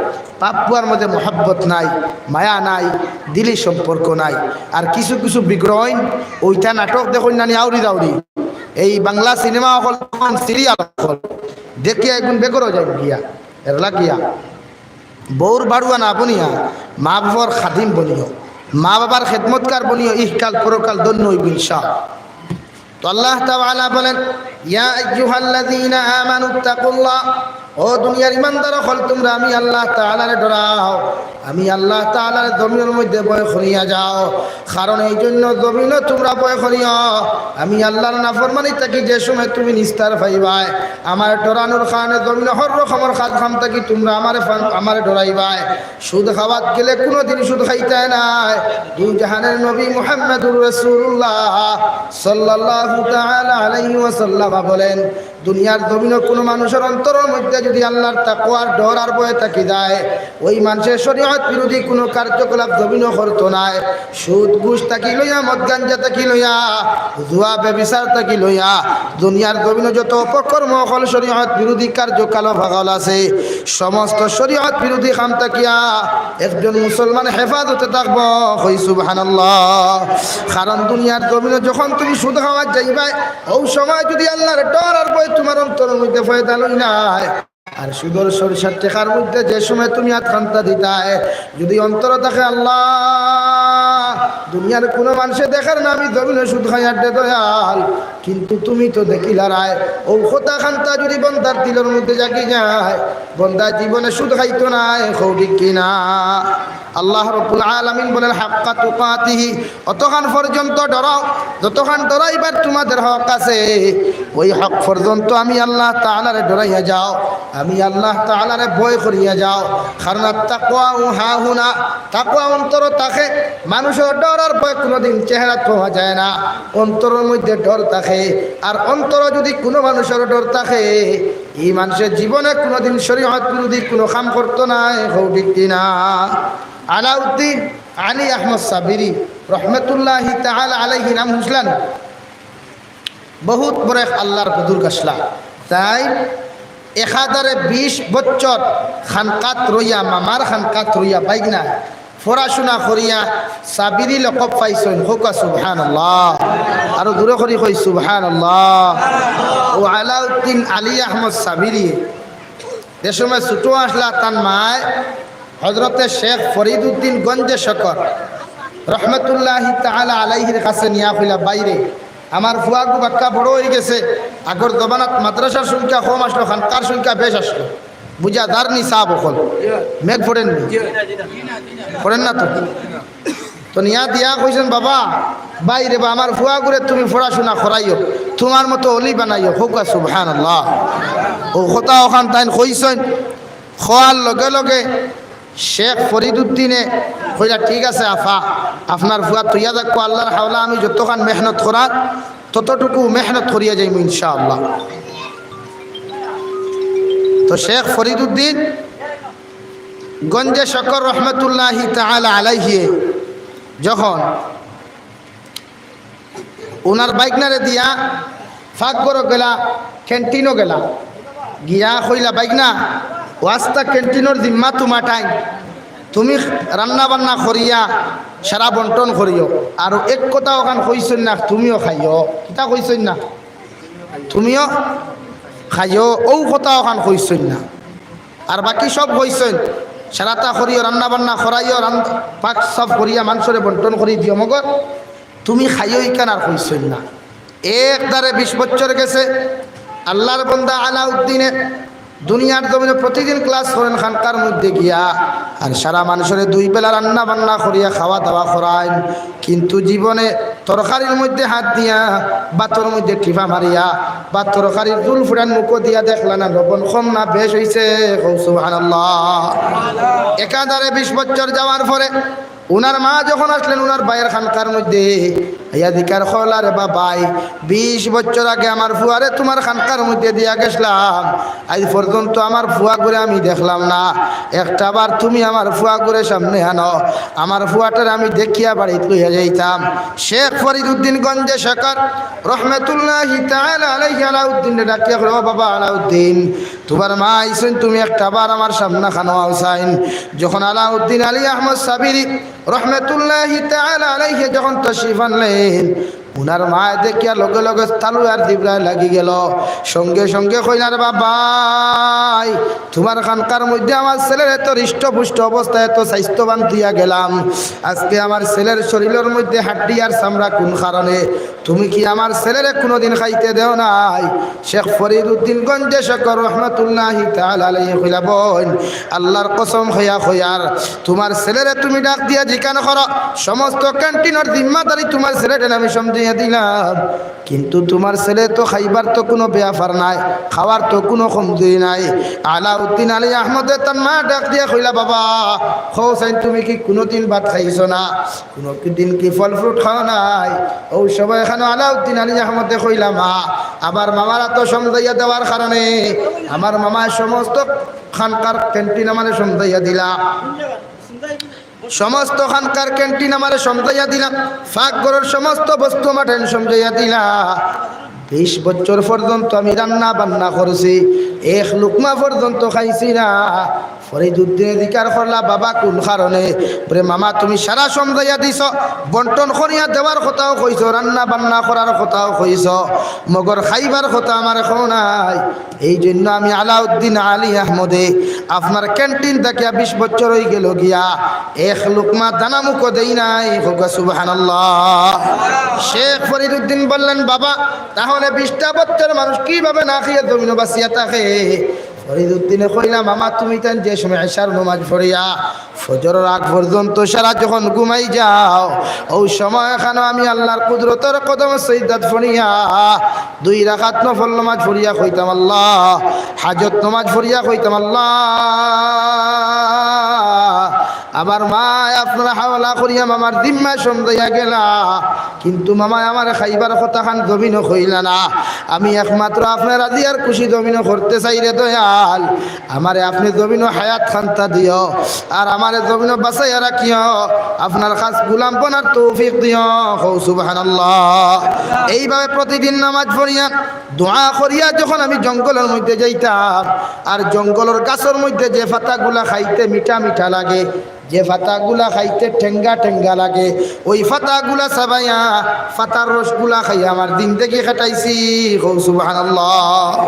বাপ ফুয়ার মধ্যে মহব্বত নাই, মায়া নাই, দিলি সম্পর্ক নাই। আর কিছু কিছু বিগ্রহইন অইতা নাটক দেখইন নানি আউরি দাউরি, এই বাংলা সিনেমা অকল, সিরিয়াল অকল দেখিয়া এগুন বেগরো যাইন গিয়া। এর লাগিয়া বউর বাড়ুয়া না বনিয়া, মা বাবার খাদিম বনিও, মা বাবার খেদমতকার বনিও, ইহকাল পরকাল ধন্য অইবো ইনশাআল্লাহ। তো আল্লাহ তাআলা বলেন, ইয়া আইয়ুহাল্লাযীনা আমানুত্তাকুল্লাহ, ও দুনিয়ার ইমানদার অকল, তুমরা আমি আল্লাহ তাআলারে ডরাও, আমি আল্লাহ তাআলার জমিনর মধ্যে ভয় করিয়া যাও। কারণ এই জন্য জমিনো তুমরা ভয় করিও, আমি আল্লাহর নাফরমানি থাকি যে সময় তুমি নিস্তার পাইবায়, আমার ডরানোর কারণে জমিনো হর রকমর কাজ কাম থাকি তুমরা আমারে ফান-, আমারে ডরাইবায়। সুদ খাওয়াত গেলে কোনোদিন সুদ খাইতায় নায়। দুই জাহানের নবী মুহাম্মাদুর রাসূলুল্লাহ সাল্লাল্লাহু তাআলা আলাইহি ওয়াসাল্লাম বলেন, দুনিয়ার জমিনো কোনো মানুষর অন্তরর মধ্যে যদি আল্লাহর তাকওয়ার ডর আর ভয় থাকি যায়, ওই মানষে শরীয়ত বিরোধী কোনো কার্যকলাপ জমিনো করতো নায়। সুদ ঘুষ থাকি লইয়া, মদ গাঞ্জা থাকি লইয়া, জুয়া ব্যভিচার থাকি লইয়া, দুনিয়ার জমিনো যত অপকর্ম অকল শরীয়ত বিরোধী কার্যকলাপ অকল আছে, সমস্ত শরীয়ত বিরোধী কাম থাকিয়া একজন মুসলমান হেফাজতে থাকবো। কই সুবহানাল্লাহ। কারণ দুনিয়ার জমিনো যখন তুমি সুদ খাওয়াত যাইবায়, ওই সময় যদি আল্লাহর ডর আর ভয় তুমার অন্তরর মধ্যে পয়দা লই নায়, আর সুদর সরিষার টেকার মধ্যে যে সময় তুমি আতখান্তা দিতায়, যদি অন্তরো থাকে, "আল্লাহ, দুনিয়ার কোনো মানষে দেখের না আমি জমিনো সুদ খাইয়ার দে দয়াল, কিন্তু তুমি তো দেখিলারায়", ও কথা খান্তা যদি বন্দার দিলর মধ্যে জাগি যায়, বন্দা জীবনে সুদ খাইতো নায়। কও ঠিক কি না? আল্লাহ রাব্বুল আলামিন বলেন, "হাক্কা তুকাতিহি", অতখান পর্যন্ত ডরাও, যতখান ডরাইবার তোমাদের হক আছে, ওই হক পর্যন্ত আমি আল্লাহ তাআলারে ডরাইয়া যাও, আমি আল্লাহ তাআলারে ভয় করিয়া যাও। কারণ আত-তাকওয়া হাহুনা, তাকওয়া অন্তরো থাকে। মানুষর ডর আর ভয় কোনোদিন চেহারাত পাওয়া যায় না, অন্তরর মধ্যে ডর থাকে। আর অন্তরো যদি কোনো মানুষর ডর থাকে, এই মানষে জীবনে কোনোদিন শরীয়ত বিরোধী কোনো কাম করতো নায়। কও ঠিক কি না? আলাউদ্দিন আলী আহমদ সাবিরি রহমতুল্লাহি তাআলা আলাইহি নাম হুনছলানি? বহুত বড় এক আল্লাহর বুজুর্গ আছলা। তাইন একাধারে বিশ বছর খানকাত রইয়া, মামার খানকাত রইয়া, বাইগনা পড়াশুনা করিয়া সাবিরি লকব পাইছইন। কউক্কা সুবহানাল্লাহ। আরো জোরে করি কই সুবহানাল্লাহ। ও আলাউদ্দিন আলী আহমদ সাবিরি যে সময় ছোট আছলা, তান মায় হজরতে শেখ ফরিদুদ্দিন গঞ্জে শকর রহমতুল্লাহি তাআলা আলাইহির কাছে নিয়া কইলা, "বাইরে, আমার ফুয়াগু বাক্কা বড় অইগেছে, আগর জমানাত মাদ্রাসার সংখ্যা কম আছলো, খানকার সংখ্যা বেশ আছলো, বুঝা যার নি সাব অকল, মেঘ পড়ের নি, পড়ের না তো?" তো নিয়া দিয়া কইছইন, "বাবা, বাইরে বা আমার ফুয়াগুরে তুমি পড়াশুনা করাইও, তোমার মতো অলি বানাইও।" কউক্কা সুবহানাল্লাহ। ও কথা অখান তাইন কইছইন, কওয়ার লগে লগে শেখ ফরিদুদ্দিনে কইলা, "ঠিক আছে আফা, আপনার ফুয়া থইয়া যাউক্কা, আল্লাহর হাওলা আমি যতখান মেহনত করার ততটুকু মেহনত করিয়া যাইমু ইনশাআল্লাহ।" তো শেখ ফরিদুদ্দিন গঞ্জে শকর রহমতুল্লাহি তাআলা আলাইহি যখন উনার বাইগনারে দিয়া পাকঘরো গেলা, ক্যান্টিনো গেলা, গিয়া কইলা, "বাইগনা, ও আস্তা ক্যান্টিনর জিম্মা তোমার টাইম, তুমি রান্না বান্না করিয়া সারা বন্টন করিও।" আর এক কথা অখান কইছইন না, "তুমিও খাইও।" কিতা কইছইন না? "তুমিও খাইও", ও কথা অখান কইছইন না। আর বাকি সব কইছইন, "সারাতা করিও, রান্না বান্না করাইও, রান-, পাক সাফ করিয়া মানষরে বন্টন করি দিও, মগর তুমি খাইও", ইখান আর কইছইন না। একদারে বিশ বছর গেছে, আল্লাহর বন্দা আলাউদ্দিনে দুনিয়ার জমিনো প্রতিদিন ক্লাস করেন খানকার মধ্যে গিয়া, আর সারা মানষরে দুই বেলা রান্না বান্না করিয়া খাওয়া দাওয়া করাইন, কিন্তু জীবনে তরকারির মধ্যে হাত দিয়া, ভাতর মধ্যে টিপা মারিয়া, ভাত তরকারির জুল ফুটান মুখো দিয়া দেখলা না, লবণ কম না বেশ অইছে? কও সুবহানাল্লাহ। একাধারে বিশ বছর যাওয়ার পরে উনার মা যখন আছলেন উনার ভাইর খানকার মধ্যে, আইয়া জিকার করলা, "রে বা ভাই, বিশ বছর আগে আমার ফুয়ারে তোমার খানকার মধ্যে দিয়া গেছলাম, আইজ পর্যন্ত আমার ফুয়াগুরে আমি দেখলাম না। একটা বার তুমি আমার ফুয়াগুরে সামনে আনো, আমার ফুয়াটারে আমি দেখিয়া বাড়িত লইয়া যাইতাম।" শেখ ফরিদুদ্দিন গঞ্জে শকর রহমতুল্লাহি তাআলা আলাইহি আলাউদ্দিনরে ডাকিয়া কইলা, "ও বাবা আলাউদ্দিন, তোমার মা আইছইন, তুমি একটা বার আমার সামনে খানো আও চাইন।" যখন আলাউদ্দিন আলী আহমদ সাবিরি রহমতুল্লাহি তাআলা আলাইহি যখন তশরিফ আনলেন, উনার মায় দেখিয়া লগে লগে তালু আর দিবরায় লাগি গেল। সঙ্গে সঙ্গে কইলা, "রে বাবাই, তুমার খানকার মধ্যে আমার ছেলের এত হৃষ্টপুষ্ট অবস্থা, এত স্বাস্থ্যবান দিয়া গেলাম, আজকে আমার ছেলের শরীরের মধ্যে হাড্ডি আর চামড়া কোন কারণে? তুমি কি আমার ছেলেরে কোনোদিন খাইতে দেও নাই?" শেখ ফরিদুদ্দিন গঞ্জে শকর রহমতুল্লাহি তাআলা আলাইহি কইলা, "বইন, আল্লাহর কসম খাইয়া কইয়ার, তুমার ছেলেরে তুমি ডাক দিয়া জিকান করো, সমস্ত ক্যান্টিনর জিম্মাদারি তুমার ছেলেরে আমি সমঝাইয়া দিলাম, কিন্তু তুমার ছেলে তো খাইবার তো কোনো ব্যাপার নাই, খাওয়ার তো কোনো কমজুরি নাই।" আলাউদ্দিন আলী আহমদে তার মা ডাক দিয়া কইলা, "বাবা, কও চাইন, তুমি কি কোনোদিন ভাত খাইছো না? কোনো কি দিন কি ফল ফ্রুট খাও নাই?" অউ সময় এখানো আলাউদ্দিন আলী আহমদে কইলা, "মা, আমার মামারা তো সমঝাইয়া দেওয়ার কারণে, আমার মামায় সমস্ত খানকার ক্যান্টিন আমারে সমঝাইয়া দিলা, সমস্ত খানকার ক্যান্টিন আমারে সমঝাইয়া দিলা, পাকঘরর সমস্ত বস্তু আমারে সমঝাইয়া দিলা। বিশ বছর পর্যন্ত আমি রান্না বান্না করছি, এক লুকমা পর্যন্ত খাইছি না।" ফরিদুদ্দিনে জিকার করলা, "বাবা, কোন কারণে?" বলে, "মামা, তুমি সারা সমঝাইয়া দিছ, বন্টন করিয়া দেওয়ার কথাও কইছো, রান্না বান্না করার কথাও কইছো, মগর খাইবার কথা আমারে কও নাই। এই জন্য আমি আলাউদ্দিন আলী আহমদে আপনার ক্যান্টিন থাকিয়া বিশ বছর অইগেলো গিয়া এক লুকমা দানা মুখো দেই নাই।" কউক্কা সুবহানাল্লাহ। শেখ ফরিদুদ্দিন বললেন, "বাবা, তাহলে বিশটা বছর মানুষ কিভাবে না খাইয়া জমিনো বাঁচিয়া থাকে?" ফরিদুদ্দিনে কইলা, "মামা, তুমি তাইন যে সময় এশার নমাজ পড়িয়া ফজরর আগ পর্যন্ত সারা যখন ঘুমাই যাও, অউ সময় এখানো আমি আল্লাহর কুদরতর কদম সইদাত পড়িয়া দুই রাকাত নফল নমাজ পড়িয়া কইতাম, 'আল্লাহ', হাজত নমাজ পড়িয়া কইতাম, 'আল্লাহ, আমার মায় আপনার হাওলা করিয়া মামার জিম্মায় সমঝাইয়া গেলা, কিন্তু মামায় আমারে খাইবার কথাখান জমিনো কইলা না। আমি একমাত্র আপনার রাজি আর খুশি জমিনো করতে চাই রে দয়াল। আমারে আপনে জমিনো হায়াত খান্তা দিও, আর আমারে জমিনো বাঁচাইয়া রাখিও, আপনার খাস গুলাম বনার তৌফিক দিও।'" কও সুবহানাল্লাহ। এইভাবে প্রতিদিন নামাজ পড়িয়া, দোয়া করিয়া যখন আমি জঙ্গলর মধ্যে যাইতাম, আর জঙ্গলর গাছর মধ্যে যে পাতাগুলা খাইতে মিঠা মিঠা লাগে, যে পাতাগুলা খাইতে টেঙ্গা টেঙ্গা লাগে, ওই পাতাগুলা চাবাইয়া, পাতার রসগুলা খাইয়া আমার জিন্দেগি কাটাইছি। কও সুবহানাল্লাহ।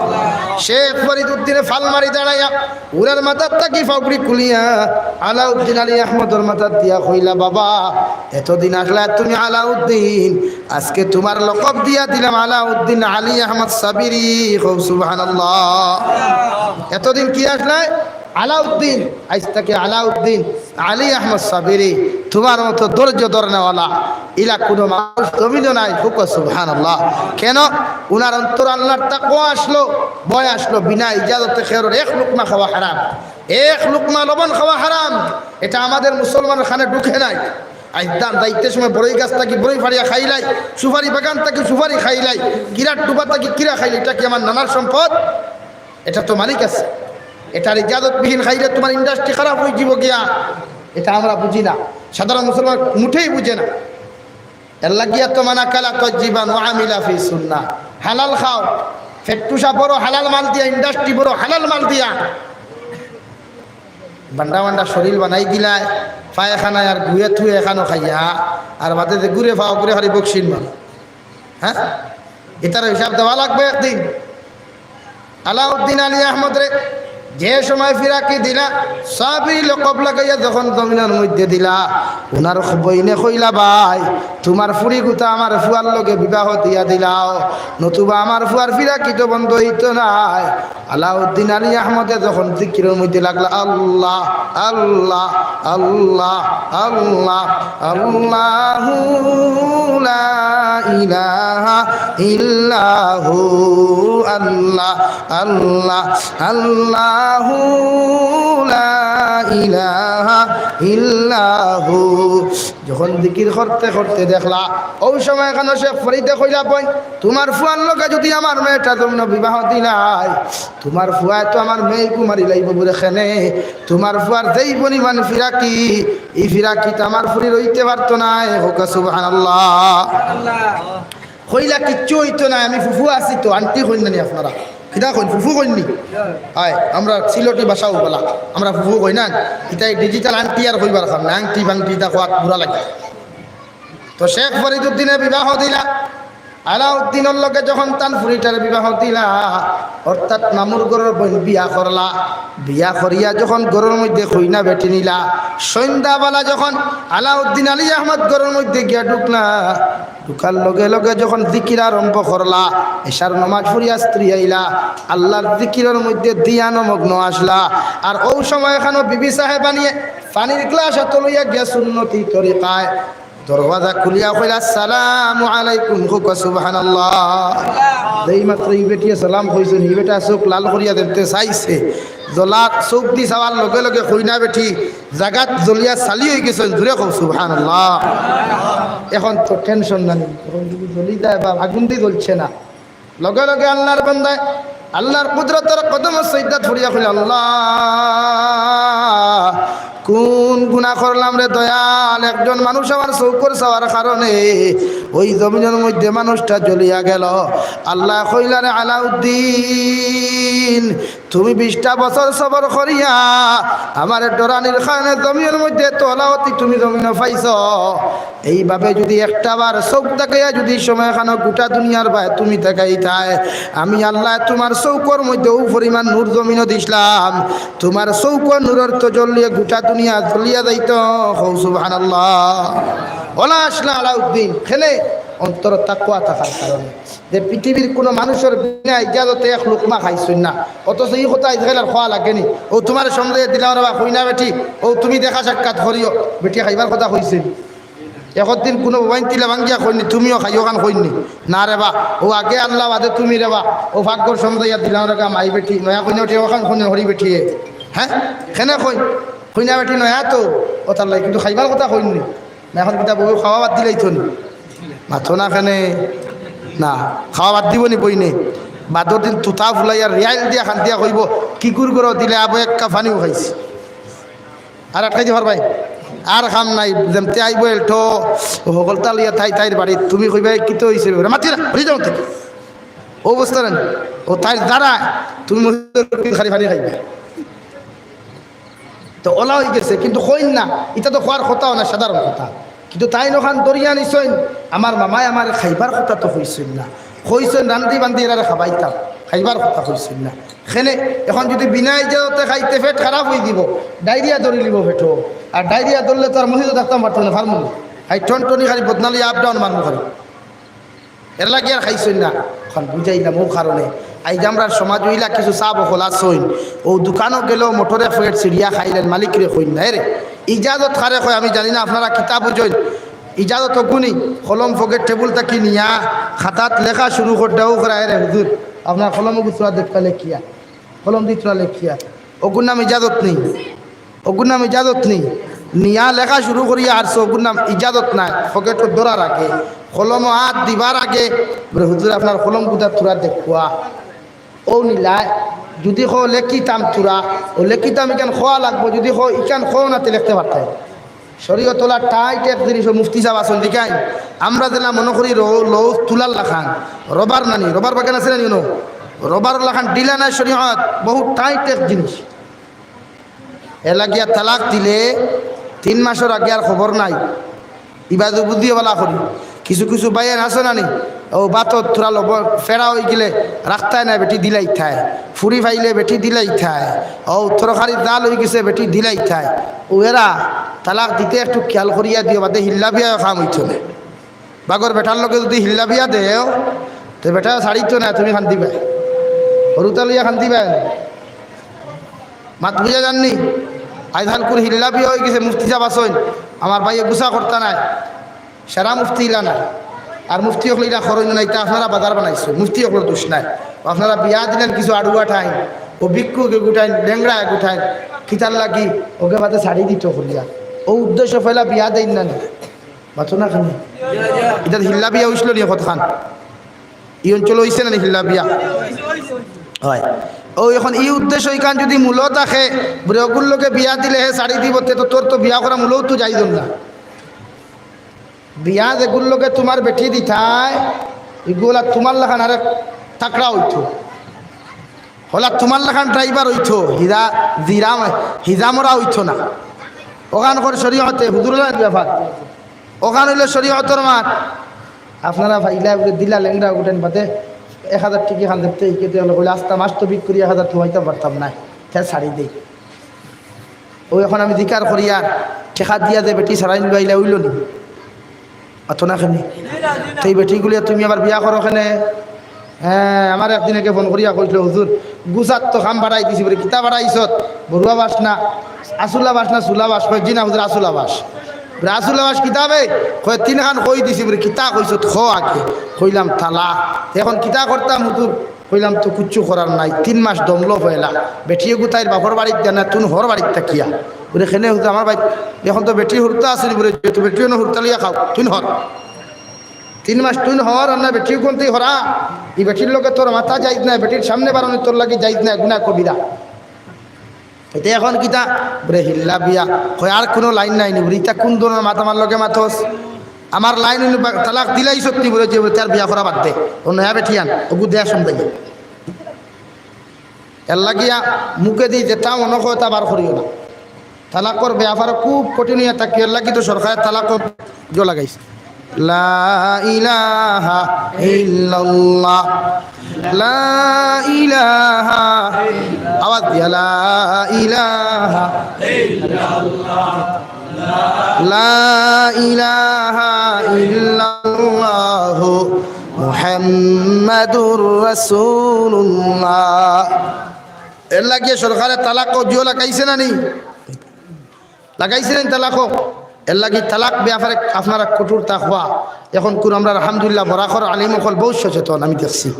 শেখ ফরিদুদ্দিনে ফাল মারি দাঁড়াইয়া উরার মাথার থাকি পাগড়ি খুলিয়া আলাউদ্দিন আলী আহমদর মাথাত দিয়া কইলা, "বাবা, এতদিন আসলা তুমি আলাউদ্দিন, আজকে তুমার লকব দিয়া দিলাম আলাউদ্দিন আলী আহমদ সাবিরি।" কও সুবহানাল্লাহ। এতদিন কি আসলা? আলাউদ্দিন, আইজ থাকি আলাউদ্দিন আলী আহমদ সাবিরি, তুমার মতো ধৈর্য ধরনেওয়ালা ইলা কুনু মানুষ জমিনো নাই। কউক্কা সুবহানাল্লাহ। কেন? উনার অন্তর আল্লাহর তাকওয়া আসলো, ভয় আসলো। বিনা ইজাজতে কেউর এক লুকমা খাওয়া হারাম, এক লুকমা লবণ খাওয়া হারাম। এটা আমাদের মুসলমানর কানে ঢুকে নাই। আইজ দান যাইতে সময় বড়ই গাছ থাকি বড়ই ফাড়িয়া খাইলাই, সুপারি বাগান থাকি সুপারি খাইলাই, কিরার ডুবা থাকি কিরা খাইলাই, এটা কি আমার নানার সম্পদ? এটা তো মালিক আছে। এটার ইজাজত বিহীন খাইলে তুমার ইন্ডাস্ট্রি খারাপ অইযিবো গিয়া। এটা আমরা বুঝি না, সাধারণ মুসলমান মুঠেই বুঝে না। এর লাগিয়া তো মান আকালা তাইয়িবান ওয়া আমিলা ফি সুন্নাহ। হালাল খাও, ফেট্টুসা বড় হালাল মাল দিয়া, ইন্ডাস্ট্রি বড় হালাল মাল দিয়া। বান্ডা বান্ডা শরীল বানাই দিলায়, পায়খানায় আর গুয়ে থুয়ে এখানো খাইয়া, আর বাদে যে ঘুরে পাও ঘুরে হারি বকশিন মাল। হ্যাঁ, ইতার হিসাব দেওয়া লাগবো একদিন। আলাউদ্দিন আলী আহমদরে যে সময় ফিরাকি দিলা, সাবিরি লকব লাগাইয়া যখন জমিনর মধ্যে দিলা, উনার বইনে কইলা, "ভাই, তুমার ফুড়ি গুতা আমার ফুয়ার লগে বিবাহ দিয়া দিলাও, নতুবা আমার ফুয়ার ফিরাকি তো বন্ধ অইতো নায়।" আলাউদ্দিন আলী আহমদে যখন জিকিরর মধ্যে লাগলা, "আল্লাহ, আল্লাহ, আল্লাহ, আল্লাহ, আল্লাহু লা ইলাহা ইল্লাহু, আল্লাহ, আল্লাহ, আল্লাহু লা ইলাহা ইল্লাহু।" যখন জিকির করতে করতে দেখলা, অউ সময় এখানো শেখ ফরিদে কইলা, "বইন, তুমার ফুয়ার লগে যুদি আমার মেয়েটা জমিনো বিবাহ দিলাই, তুমার ফুয়ায় তো আমার মেয়েগু মারি লাইবো বুলে কেনে, তুমার ফুয়ার যেই পরিমাণ ফিরাকি, ই ফিরাকিত আমার ফুড়ি রইতে পারতো নায়।" কউক্কা সুবহানাল্লাহ। কইলা, "কিচ্ছু অইতো নায়, আমি ফুফু আছি তো।" আন্টি কইন না নি আপনারা? কিতা কইন, ফুফু কইন নি? অয়, আমরা সিলটি ভাষাও বলা, আমরা ফুফু কই না। ইতা এই ডিজিটাল আন্টি আর কইবার কাম না, আংটি বাংটি ইতা কওয়াত বুরা লাগে। তো শেখ ফরিদুদ্দিনে বিবাহ দিলা, আলাউদ্দিনর লগে যখন তান ফুরিটারে বিবাহ দিলা, অর্থাৎ মামুর ঘরর বইন বিয়া করলা, বিয়া করিয়া যখন ঘরর মধ্যে কইনা বেটি নিলা, সন্ধ্যাবেলা যখন আলাউদ্দিন আলী আহমদ ঘরর মধ্যে গিয়া ঢুকলা, ঢুকার লগে লগে যখন জিকির আরম্ভ করলা, এশার নমাজ পড়িয়া স্ত্রী আইলা, আল্লাহর জিকিরর মধ্যে ধিয়ানমগ্ন আসলা। আর অউ সময় এখানো বিবি সাহেবানিয়ে পানির গ্লাস আতো লইয়া গিয়া সুন্নতি তরিকায় দরওয়াজা খুলিয়া কইলা, "আসসালামু আলাইকুম।" কউক্কা সুবহানাল্লাহ। যেই মাত্র ই বেটিয়ে সালাম কইছইন, ই বেটা চউখ লাল করিয়া দেখতে চাইছে। জলা চউখ দি চাওয়ার লগে লগে কইনা বেটি জাগাত জ্বলিয়া ছালি অইগেছইন। জুরে কও সুবহানাল্লাহ। এখন তো টেনশন নাই, এখন যদি জ্বলি যায় বা আগুন দি জ্বলছে না, লগে লগে আল্লাহর বান্দায় আল্লাহর কুদরতর কদমো সইজদাত পড়িয়া কইলা, "আল্লাহ, কুন গুনা করলাম রে দয়াল? একজন মানুষ আমার চউখর চাওয়ার কারণে অউ জমিনর মধ্যে মানুষটা জ্বলিয়া গেল।" আল্লায় কইলা, "রে আলাউদ্দিন, তুমি বিশটা বছর সবর করিয়া আমারে ডরানির কারণে জমিনর মধ্যে তলাওতি তুমি জমিনো পাইছো।" এইভাবে যদি একটা বার চউখ তাকাইয়া যদি সময়খানো গোটা দুনিয়ার বায় তুমি তাকাইতায়, আমি আল্লায় তুমার চউখর মধ্যে অউ পরিমাণ নূর জমিনো দিছলাম, তুমার চউখর নূরর তজল্লিয়ে গোটা দুনিয়া জ্বলিয়া যাইতো। কও সুবহানাল্লাহ। অলা আসলা আলাউদ্দিন, কেনে? অন্তরো তাকওয়া থাকার কারণে। যে পৃথিবীর কুনু মানুষর বিনা ইজাজতে এক লুকমা খাইছইন না, অথচ ই কথা আইজকাইল আর কওয়া লাগেনি। অউ তুমারে সমজাইয়া দিলাম রে বা, কইনা বেটি, অউ তুমি দেখা সাক্ষাৎ করিও, বেটি খাইবার কথা কইছইন। একদিন কুনু বইন তিলা ভাঙ্গিয়া কইননি, তুমিও খাইও খান কইননি। না রে বা, অউ আগে আল্লাহ বাদে তুমি রে বা, অউ পাকঘর সমজাইয়া দিলাম রে গা, মাই বেটি, নয়া কইনা বেটি, অখান কইননি হরি বেটিয়ে। হ্যাঁ? কেনে কইন? কইনা বেটি নয়া তো, অতার লাগি, কিন্তু খাইবার কথা কইননি। না, এখন কিতা বউ খাওয়া বাদ দিলাইতো নি? মাতো না কেনে? না, খাওয়া বাদ দিবো নি বইনে? বাদর দিন তুতা ফুলাইয়া রিয়াইল দিয়া কান্দিয়া কইবো, "কিগুর ঘরো দিলে আবো এক কাপ পানিও খাইছি।" আর আটকাইতে পারবায়? আর কাম নাই, যেমতে আইবো এলটো, হকলতা লইয়া তাই তাইর বাড়িত, তুমি কইবায়, "কিতা অইছে বে? মাতিও না, হরি যাও তে।" অবস্থা নেই। অউ তাইর দ্বারা তুমি মহিলার খালি পানি খাইবায়। তো অলা অইগেছে, কিন্তু কইন না, ইতা তো কওয়ার কথাও না, সাধারণ কথা। কিন্তু তাইন অখান ধরিয়া নিছইন, আমার মামায় আমারে খাইবার কথা তো কইছইন না, কইছইন রান্ধি বান্ধি এরারে খাবাইতাম, খাইবার কথা কইছইন না। কেনে, এখন যদি বিনা ইজাজতে খাইতে পেট খারাপ অইযিবো, ডায়রিয়া ধরিলিবো পেটো, আর ডায়রিয়া ধরলে তো আর মসজিদো থাকতাম পারতাম না, পারমু নি? খালি টনটনি খালি বদনা লইয়া up down মারমু খালি। এরলাগি আর খাইছইন না। অখন বুঝাইলাম অউ কারণে। আইজ আমরার সমাজো ইলা কিছু সাব অকল আছইন, অউ দোকানো গেলেও মটর এক প্যাকেট ছিড়িয়া খাইলাইন, মালিকরে কইন না। এরে, ইজাজত কারে কয় আমি জানি না, আপনারা কিতা বুঝইন। ইজাজত অগুনি, কলম পকেট টেবুল থাকি নিয়া, খাতাত লেখা শুরু করডা, অউ করা, "এরে হুজুর, আপনার কলম অগু থুড়া দেখতা লেখিয়া।" কলম দি থুড়া লেখিয়া। অগুর নাম ইজাজত নি? অগুর নাম ইজাজত নি? নিয়া লেখা শুরু করিয়া আরছে, অগুর নাম ইজাজত নায়। পকেটো ধরার আগে, কলমো আত দিবার আগে, বলে, "হুজুর, আপনার কলমগুতা থুড়া দেখুয়া।" অউ নিলায়, যুদি কও লেখিতাম থুড়া, অউ লেখিতাম ইখান কওয়া লাগবো, যুদি কও ইখান কও না, তে লেখতে পারতায়। শরীয়ত অলা টাইট এক জিনিস, অউ মুফতি সাব আছইন দেখাইন। আমরা যেলা মনো করি লো-, লউজ তুলার লাখান, রবার নানি, রবার বাগান আছে নানি অনো? রবার লাখান ঢিলা নায় শরীয়ত, বহুত টাইট এক জিনিস। এরলাগিয়া তালাক দিলে তিন মাসর আগে আর খবর নাই। ইবা তো বুঝিও ভালা করি। কিছু কিছু ভাইয়াইন আছে নানি, অউ ভাতর থুড়া লবণ ফেড়া অইগেলে রাখতায় নায়, বেটি দিলাইতায়। ফুড়ি পাইলে বেটি দিলাইতায়। অউ তরকারি জাল অইগেছে, বেটি দিলাইতায়। অউ এরা তালাক দিতে একটু খিয়াল করিয়া দিও, বাদে হিল্লা বিয়াও কাম অইতো নায়। বাগর বেটার লগে যুদি হিল্লা বিয়া দেও, তে বেটা ছাড়িতো নায়, তুমি কান্দিবায়। হুরুতা লইয়া কান্দিবায়। মাত বুঝা যারনি? আইজকালকুর হিল্লা বিয়া অইগেছে, মুফতি সাব আছইন, আমার ভাইয়ে গুছা করতা নায়। সারা মুফতি ইলা নায়। আর মুফতি অকলে ইলা করইন না, ইতা আপনারা বাজার বানাইছো, মুফতি অকলর দোষ নায়। আপনারা বিয়া দিলাইন কিছু আড়ুয়া ঠাইন, অউ ভিক্ষুক এগুঠাইন, লেংড়া এগুঠাইন, কিতার লাগি? অগে বাদে ছাড়ি দিতো করিয়া। অউ উদ্দেশ্য পয়লা বিয়া দেইন না নি? মাতো না কেনে? ইটা হিল্লা বিয়া অইছিল নি কতখান? ই অঞ্চলো অইছে না নি হিল্লা বিয়া? অয়। অউ অখন ই উদ্দেশ্য ইখান যুদি মূলো থাকে, বুড়ি অগুর লগে বিয়া দিলে হে ছাড়ি দিবো, তে তো তোর তো বিয়া করা মূলো তো জাইজ না। বিয়া যেগুর লগে তুমার বেটি দিতায়, ইগু অলা তুমার লাখান আরেক তাকড়া অইতো। অলা তুমার লাখান ড্রাইভার অইতো, হিজা, জিরা, হিজা মরা অইতো না। অখান কর শরীয়তে হুজুর অলার ব্যাপার। অখান অইলো শরীয়তর মাত। আপনারা ফাইলা উঠে দিলা লেংড়া উঠেন বাদে এক হাজার টিকি খান দেখতে ইকেতে হলো বলে আস্তা মাস তো বিক করি এক হাজার থুয়াইতাম পারতাম না, তে ছাড়ি দেই। ও অখন আমি জিকার করি আর টেকা দিয়া যে বেটি ছাড়াইন লইলা অইলো নি? অত না কেনে? তো এই বেটিগুলি তুমি আবার বিয়া করো কেনে? হ্যাঁ, আমার একদিন একে ফোন করিয়া কইছিল, "হুজুর, গুজাত তো কাম বাড়াই দিছি।" বলে, "কিতা বাড়াইছত? বড়ুয়া বাস না, আসুলা বাস না, সুলা বাস?" কয়, "জি না হুজুর, আসুলা বাস।" বলে, "আসুলা বাস কিতা বে?" কয়, "তিন খান কই দিছি।" বলে, "কিতা কইছত? খ আগে।" কইলাম, "তালাক।" "এখন কিতা করতাম হুজুর?" কইলাম, "তো কিচ্ছু করার নাই, তিন মাস দমলো পয়লা, বেটিয়ে গুতাইর বাপর বাড়িত দেনা, তুন হর বাড়িত থাকিয়া।" বলে, "কেনে হুজুর, আমার বাড়িত এখন তো বেটি হুরতা আছে নি।" বলে, "তো বেটি অনো হুরতা লইয়া খাও, তুই হর।" তিন মাস তুই হর, আর না বেটি কোনতেই হরা। এই বেটির লগে তোর মাতা যাইত না, বেটির সামনে বারোনি তোর লাগি যাইত না, গুনা কবিরা। এতে এখন কিতা? বলে, "হিল্লা বিয়া।" কয়, "আর কোনো লাইন নাই নি?" বলে, "ইতা কোন ধরনের মাত আমার লগে মাতস? আমার লাইন অইলো বা-, তালাক দিলাই সত্যি।" বলে, "যে বলে, তার বিয়া করা বাদ দে, ও নয়া বেটি আন, ওগু দেয়া সমঝাই।" এর লাগিয়া মুখে দি যেটা মনে হয় তা বার করিও না। তালাকর ব্যাপারে খুব কঠিন হইয়া থাকে, এর লাগি তো সরকারে তালাক জো লাগাইছে। লা ইলাহা ইল্লাল্লাহ, লা ইলাহা, আওয়াজ দিয়া, লা ইলাহা, লা ইলাহা ইল্লাল্লাহু মুহাম্মাদুর রাসূলুল্লাহ। এর লাগিয়া সরকারে তালাক জিও লাগাইছে না নি? লাগাইছে না নি তালাক? এর লাগি তালাক ব্যাপারে আপনারা কঠোর তাকওয়া। এখন কুন আমরা আলহামদুলিল্লাহ বরাকর আলিম অকল বহুত সচেতন, আমি দেখছি।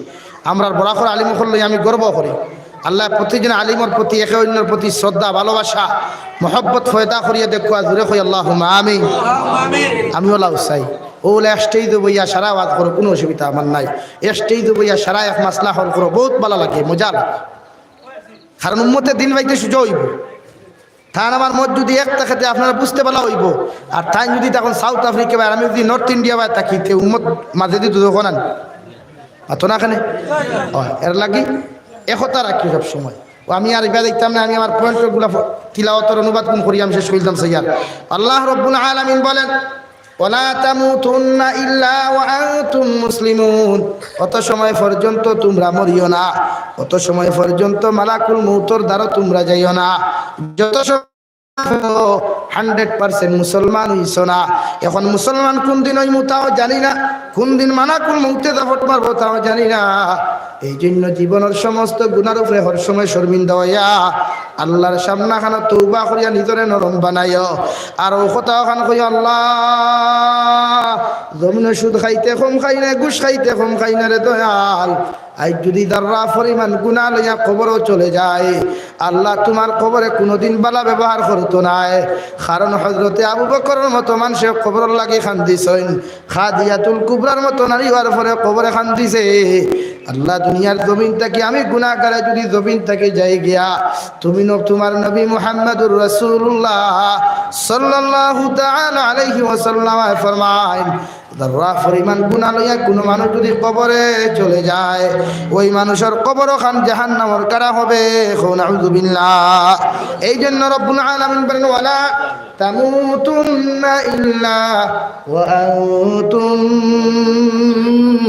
আমরার বরাকর আলিম অকল লই আমি গর্ব করি। আল্লাহ প্রতিদিন আলিমর প্রতি, একে অন্যর প্রতি শ্রদ্ধা, ভালোবাসা, মহব্বত পয়দা করিয়া দেখো, আর জোরে কই আল্লাহুম্মা আমিন। আমি ওলা উসাই, ওলা এক স্টেজে বইয়া সারা ওয়াজ করো, কোনো অসুবিধা আমার নাই। এক স্টেজে বইয়া সারা এক মাসলা হল করো, বহুত ভালা লাগে, মজা লাগে। কারণ উম্মতে দিন পাইতে সুজা অইবো। তান আমার মত যদি এক থাকে, তে আপনারা বুঝতে ভালা অইবো। আর তাইন যদি তখন সাউথ আফ্রিকা বা আমি যদি নর্থ ইন্ডিয়া বা থাকি, তে উম্মত মাঝে দি দুজো খান। মাতো না কেনে? অয়, এর লাগি একতা রাখি সব সময়। ও আমি আর ইবা দেখতাম না, আমি আমার পয়েন্টগুলা ফ-, তিলাওয়াতর অনুবাদ কুন করি আমি শেষ করিতাম, সৈয়াদ। আল্লাহ রব্বুল আলামিন বলেন, "ওয়ালা তামুতুন্না ইল্লা ওয়া আনতুম মুসলিমুন।" অত সময় পর্যন্ত তোমরা মরিও না, অত সময় পর্যন্ত মালাকুল মউতর দ্বারো তোমরা যাইও না, যত সময় হান্ড্রেড পার্সেন্ট মুসলমান অইছো না। এখন মুসলমান কুন দিন অইমু তাও জানি না, কুন দিন মালাকুল মউতে দাফট মারবো তাও জানি না। এই জন্য জীবনর সমস্ত গুনার উপরে হর সময় শর্মিন্দা অইয়া আল্লাহর সামনে খানো তওবা করিয়া নিজরে নরম বানাইও। আর ও কথা খান কই, আল্লাহ, জমিনো সুদ খাইতে কম খাই না, ঘুষ খাইতে কম খাই না রে দয়াল। আইজ যদি যার্রা পরিমাণ গুনা লইয়া কবরো চলে যায়, আল্লাহ তুমার কবরে কুনুদিন ভালা ব্যবহার করতো নায়। কারণ হযরতে আবু বকরর মতো মানষে কবরর লাগি কান্দিছইন, খাদিজাতুল কুবরার মতো নারী অওয়ার পরে কবরে কান্দিছে। আল্লাহ দুনিয়ার জমিন থাকি আমি গুনাগারে যদি জমিন থাকি যাই গিয়া, তুমি ন-, তুমার নবী মুহাম্মাদুর রাসূলুল্লাহ সাল্লাল্লাহু তাআলা আলাইহি ওয়াসাল্লাম ফরমাইন, যার্রা পরিমাণ গুনা লইয়া কুনু মানুষ যদি কবরে চলে যায়, ওই মানুষর কবর খান জাহান্নামর কারা হবে। কও নাউজুবিল্লাহ। এই জন্য রব্বুল আলামিন বলেন, "ওয়ালা তামুতুন্না ইল্লা ওয়া আনতুম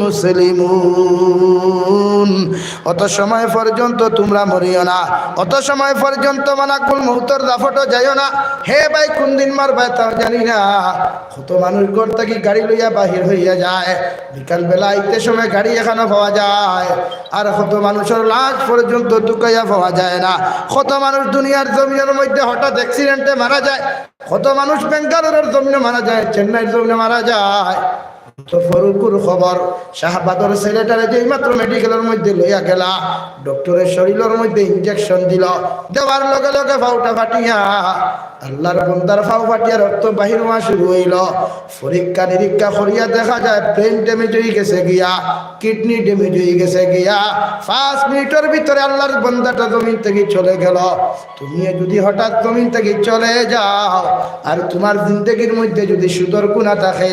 মুসলিমুন।" অত সময় পর্যন্ত তোমরা মরিও না, অত সময় পর্যন্ত মালাকুল মউতর দাফটো যাইও না। হে ভাই, কুন দিন মারবায় তাও জানি না। কত মানুষ ঘর থাকি গাড়ি লইয়া বাহির হইয়া যায়, বিকাল বেলা আইতে সময় গাড়ি এখানো পাওয়া যায়, আর কত মানুষর লাশ পর্যন্ত তুকাইয়া পাওয়া যায় না। কত মানুষ দুনিয়ার জমিনর মধ্যে হঠাৎ অ্যাক্সিডেন্টে মারা যায়, কত মানুষ বেঙ্গালোরর জমিনো মারা যায়, চেন্নাইর জমিনো মারা যায়। তো ফরুকুর খবর, শাহবাদর ছেলেটারে যেই মাত্র মেডিকেলর মধ্যে লইয়া গেলা, ডক্টরে শরীলর মধ্যে ইনজেকশন দিল, দেওয়ার লগে লগে ফাউটা ফাটিয়া আল্লাহর বন্দার ফাউ ফাটিয়া রক্ত বাহির হওয়া শুরু অইল। পরীক্ষা নিরীক্ষা করিয়া দেখা যায় ব্রেন ড্যামেজ অই গেছে গিয়া, কিডনি ড্যামেজ অই গেছে গিয়া। পাঁচ মিনিটর ভিতরে আল্লাহর বন্দাটা জমিন থাকি চলে গেল। তুমিও যদি হঠাৎ জমিন থাকি চলে যাও, আর তুমার জিন্দেগির মধ্যে যদি সুদর গুনা থাকে,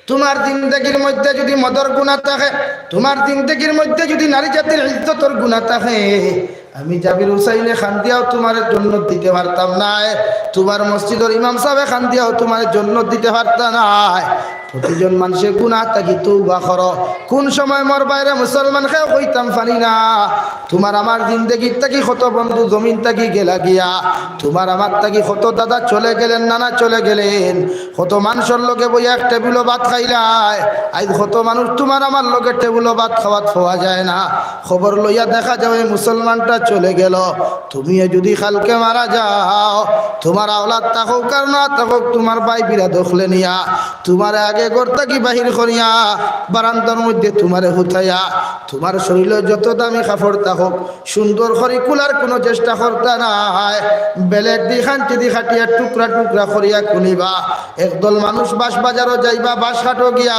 তুমার জিন্দেগির মধ্যে যদি মদর গুনা থাকে, তুমার জিন্দেগির মধ্যে যদি নারী জাতির ইজ্জতর গুনা থাকে, আমি জাবির হুসাইনে কান্দিয়াও তুমারে জন্নত দিতে পারতাম নায়, তুমার মসজিদর ইমাম সাবে কান্দিয়াও তুমারে জন্নত দিতে পারতা নায়। প্রতিজন মানষে গুনাহ থাকি তওবা করো। কুন সময় মরবায়রে মুসলমান কেউ কইতাম পারি না। তুমার আমার জিন্দেগির থাকি কত বন্ধু জমিন থাকি গেলা গিয়া, তুমার আমার থাকি কত দাদা চলে গেলেন, নানা চলে গেলেন, কত মানষর লগে বইয়া এক টেবিলো ভাত খাইলায়। আইজ কত মানুষ তুমার আমার লগে টেবিলো ভাত খাওয়াত পাওয়া যায় না। খবর লইয়া দেখা যায় ওই মুসলমানটা চলে গেল। তুমিও যদি কালকে মারা যাও, তুমার আওলাদ থাকউক আর না থাকউক, তুমার ভাই বিরাদ অকলে নিয়া তুমারে আগে ঘর থাকি বাহির করিয়া বারান্দার মধ্যে তুমারে হুতাইয়া, তুমার শরীলো যত দামি কাপড় থাকউক, সুন্দর করি কুলার কুনু চেষ্টা করতা নায়। ব্লেড দি, কাঞ্চি দি কাটিয়া টুকরা টুকরা করিয়া কুলিবা। একদল মানুষ বাঁশ বাজারো যাইবা, বাঁশ কাটো গিয়া,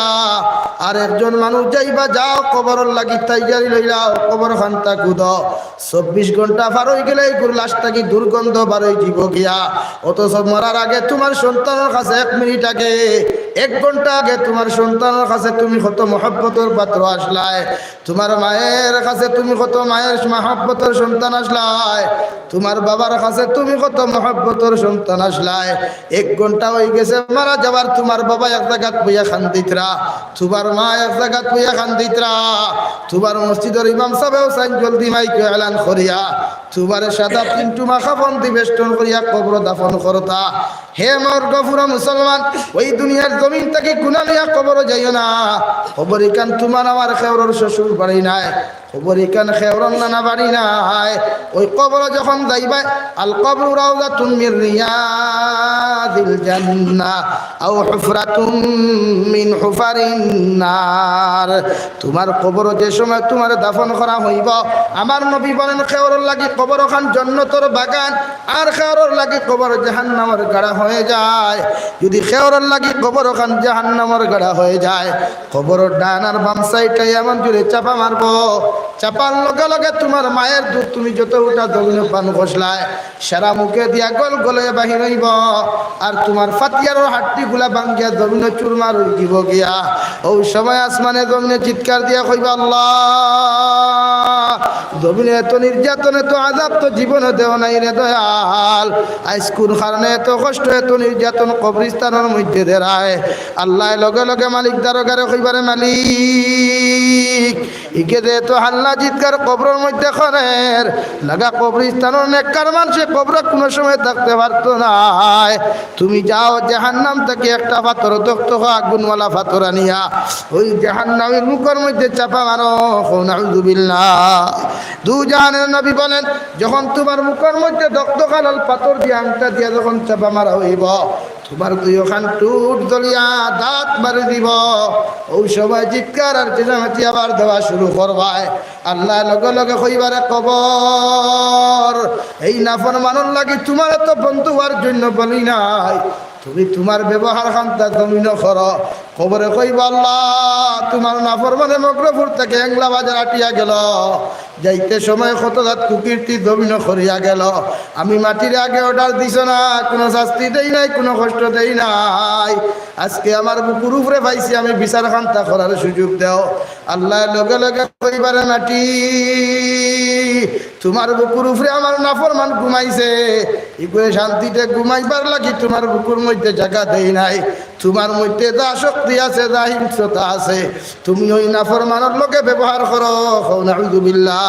আর একজন মানুষ যাইবা, যাও কবরর লাগি তৈয়ারি লইলাও, কবর খান্তা কুদো। চব্বিশ ঘন্টা পার অই গেলে ইগুর লাশ থাকি দুর্গন্ধ বার অই যিবো গিয়া। অথচ মরার আগে তুমার সন্তানর কাছে এক মিনিট আগে, এক ঘন্টা আগে তুমার সন্তানর কাছে তুমি কত মহব্বতর পাত্র আছলায়, তুমার মায়ের কাছে তুমি কত মায়ের মহব্বতর সন্তান আছলায়, তুমার বাবার কাছে তুমি কত মহব্বতর সন্তান আছলায়। এক ঘন্টা অই গেছে মারা যাবার, তুমার বাবা এক জাগাত বইয়া কান্দিতরা, তুমার মা এক জাগাত বইয়া কান্দিতরা, তুমার মসজিদর ইমাম সাবেও চাইন জলদি মাইকো এলান করিয়া, তুমারে সাদা পিন্টুমা কাফন দি বেষ্টন করিয়া কবরো দাফন করতা। হে মরগফুরা মুসলমান, ওই দুনিয়ার জমিন থাকি গুনা লইয়া কবরো যাইও না। কবর ইখান তুমার আমার কেউরর শ্বশুর বাড়ি নায়, কবর ইখান কেউরর নানা বাড়ি নায়। ওই কবরো যখন যাইবায়, আল কবরু রাউজাতুম মিন রিয়াদিল জান্নাহ আও হুফরাতুম মিন হুফারিন নার। তুমার কবরো যে সময় তুমারে দাফন করা অইবো, আমার নবী বলেন, কেউরর লাগি কবর অখান জন্নতর বাগান, আর কেউরর লাগি কবর জাহান্নামর গাড়া অই যায়। যদি কেউরর লাগি কবর অখান জাহান্নামর গাড়া অই যায়, কবরর ডান আর বাম সাইডে এমন জোরে চাপা মারবো, চাপার লগে লগে তুমার মায়ের দুধ তুমি যত উঠা জমিনো পান করছলায়, সারা মুখে দিয়া গল গলে বাহির অইবো, আর তুমার ফাতিয়ারর হাড্ডিগুলা ভাঙ্গিয়া জমিনো চুরমার অই যিবো গিয়া। অউ সময় আসমানে জমিনে চিৎকার দিয়া কইবা, "আল্লাহ, জমিনো এত নির্যাতন, এত আযাব তো জীবনো দেও নাই রে দয়াল। আইজ কুন কারণে এত কষ্ট, এত নির্যাতন কবরিস্তানর মধ্যে দেরায়?" আল্লায় লগে লগে মালিক দারোগারে কইবা, "রে মালিক, ইগে যে এত হাল্লা চিৎকার কবরর মধ্যে করের, লাগা কবরিস্তানর নেককার মানষে কবরো কুনু সময় থাকতে পারতো নায়। তুমি যাও জাহান্নাম থাকি একটা পাথর, তখতখা আগুনওয়ালা পাথর আনিয়া ওই জাহান্নামীর মুখর মধ্যে চাপা মারো।" কও নাউজুবিল্লাহ। দুজাহানের নবী বলেন, যখন তুমার মুখর মধ্যে তখতখা লাল পাথর দিয়া, আংটা দিয়া যখন চাপা মারা অইবো, তুমার দুইওখান ঠুট জ্বলিয়া দাঁত বারি দিবো। অউ সময় চিৎকার আর চেঁচামেচি আবার দেওয়া শুরু করবায়। আল্লায় লগে লগে কইবা, "রে কবর, এই নাফরমানর লাগি তুমারে তো বন্ধু অওয়ার জইন্য বলি নাই, তুমি তুমার ব্যবহার খান্তা জমিনো করো।" কবরে কইবা, "আল্লাহ, তুমার নাফরমানে মগরপুর থাকি এংলা বাজার আটিয়া গেল, যাইতে সময় কত জাত কুকীর্তি জমিনো করিয়া গেল। আমি মাটিরে আগে অর্ডার দিছো না, কুনু শাস্তি দেই নাই, কুনু কষ্ট দেই নাই। আইজকে আমার বুকুর উপরে পাইছি, আমি বিচার খান্তা করার সুযোগ দেও।" আল্লায় লগে লগে কইবা, "রে মাটি, তুমার বুকুর উপরে আমার নাফরমান ঘুমাইছে, ইগুরে শান্তিতে ঘুমাইবার লাগি তুমার বুকুর মধ্যে জাগা দেই নাই। তুমার মধ্যে যা শক্তি আছে, যা হিংস্রতা আছে, তুমি ওই নাফরমানর লগে ব্যবহার করো।" কও নাউজুবিল্লাহ।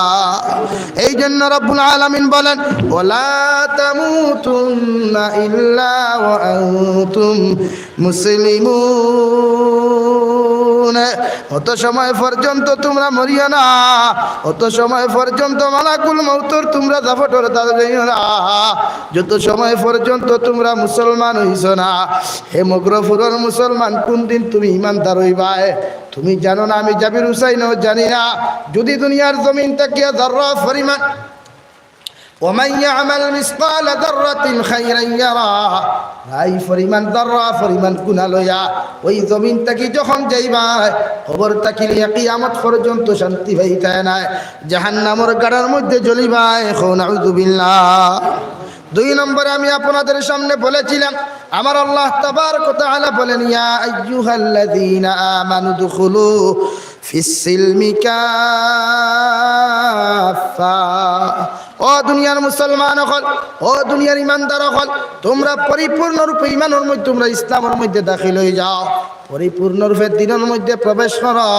এই জন্য রব্বুল আলামিন বলেন, "ওয়ালা তামুতুন্না ইল্লা ওয়া আনতুম মুসলিমুন।" অত সময় পর্যন্ত তুমরা মরিও না, অত সময় পর্যন্ত মালাকুল মউতর তুমরা দাফটর দাঁড়াইও না, যত সময় পর্যন্ত তুমরা মুসলমান অইছো না। হে মগরপুরর মুসলমান, কুনদিন তুমি ইমানদার অইবায়? তুমি জানো না, আমি জাবির হুসাইনও জানি না। যদি দুনিয়ার জমিন থাকিয়া যাররা পরিমাণ ومن يعمل مثقال ذرة خيرا يره। রাই পরিমাণ, যাররা পরিমাণ গুনা লইয়া ওই জমিন থাকি যখন যাইবায়, কবর থাকি নিয়া কিয়ামত পর্যন্ত শান্তি পাইতায় নায়, জাহান্নামর গাড়ার মধ্যে জ্বলিবায়। কও নাউজুবিল্লাহ। দুই নম্বরে আমি আপনাদের সামনে বলেছিলাম, আমার আল্লাহ তাবারক ওয়া তাআলা বলেন, "ইয়া আইয়ুহাল্লাযীনা আমানু উদখুলু ফিস সিলমি কাফফা।" ও দুনিয়ার মুসলমান অকল, ও দুনিয়ার ইমানদার অকল, তুমরা পরিপূর্ণ রূপে ইমানর মধ্যে, তুমরা ইসলামর মধ্যে দাখিল অই যাও, পরিপূর্ণ রূপে দ্বীনর মধ্যে প্রবেশ করো।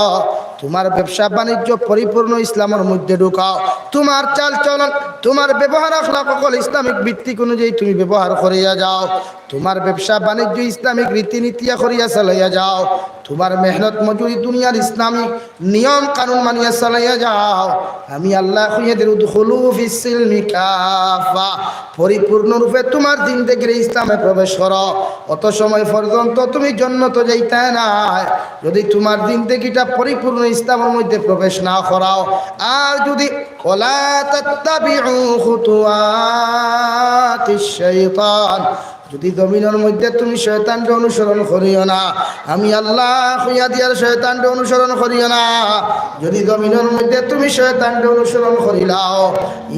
তুমার ব্যবসা বাণিজ্য পরিপূর্ণ ইসলামর মধ্যে ঢুকাও। তুমার চাল চলন, তুমার ব্যবহার আখলাক অকল ইসলামিক ভিত্তিক অনুযায়ী তুমি ব্যবহার করিয়া যাও। তুমার ব্যবসা বাণিজ্য ইসলামিক রীতিনীতি করিয়া চালাইয়া যাও। তুমার মেহনত মজুরি দুনিয়ার ইসলামিক নিয়ম কানুন মানিয়া চালাইয়া যাও। আমি আল্লায় কইয়া দির, উদখুলু ফিস সিলমি কাফা, পরিপূর্ণ রূপে তুমার জিন্দেগির ইসলামে প্রবেশ করো। অত সময় পর্যন্ত তুমি জন্নতো যাইতায় নায়। যদি তুমার জিন্দেগিটা পরিপূর্ণ ইসলামর মধ্যে প্রবেশ না করাও, আর যদি, ওয়ালা তাত্তাবিউ খুতুওয়াতিশ শাইতান, যদি জমিনর মধ্যে তুমি শয়তানরে অনুসরণ করিও না, আমি আল্লায় কইয়া দিয়ার শয়তানরে অনুসরণ করিও না। যদি জমিনর মধ্যে তুমি শয়তানরে অনুসরণ করিলাও,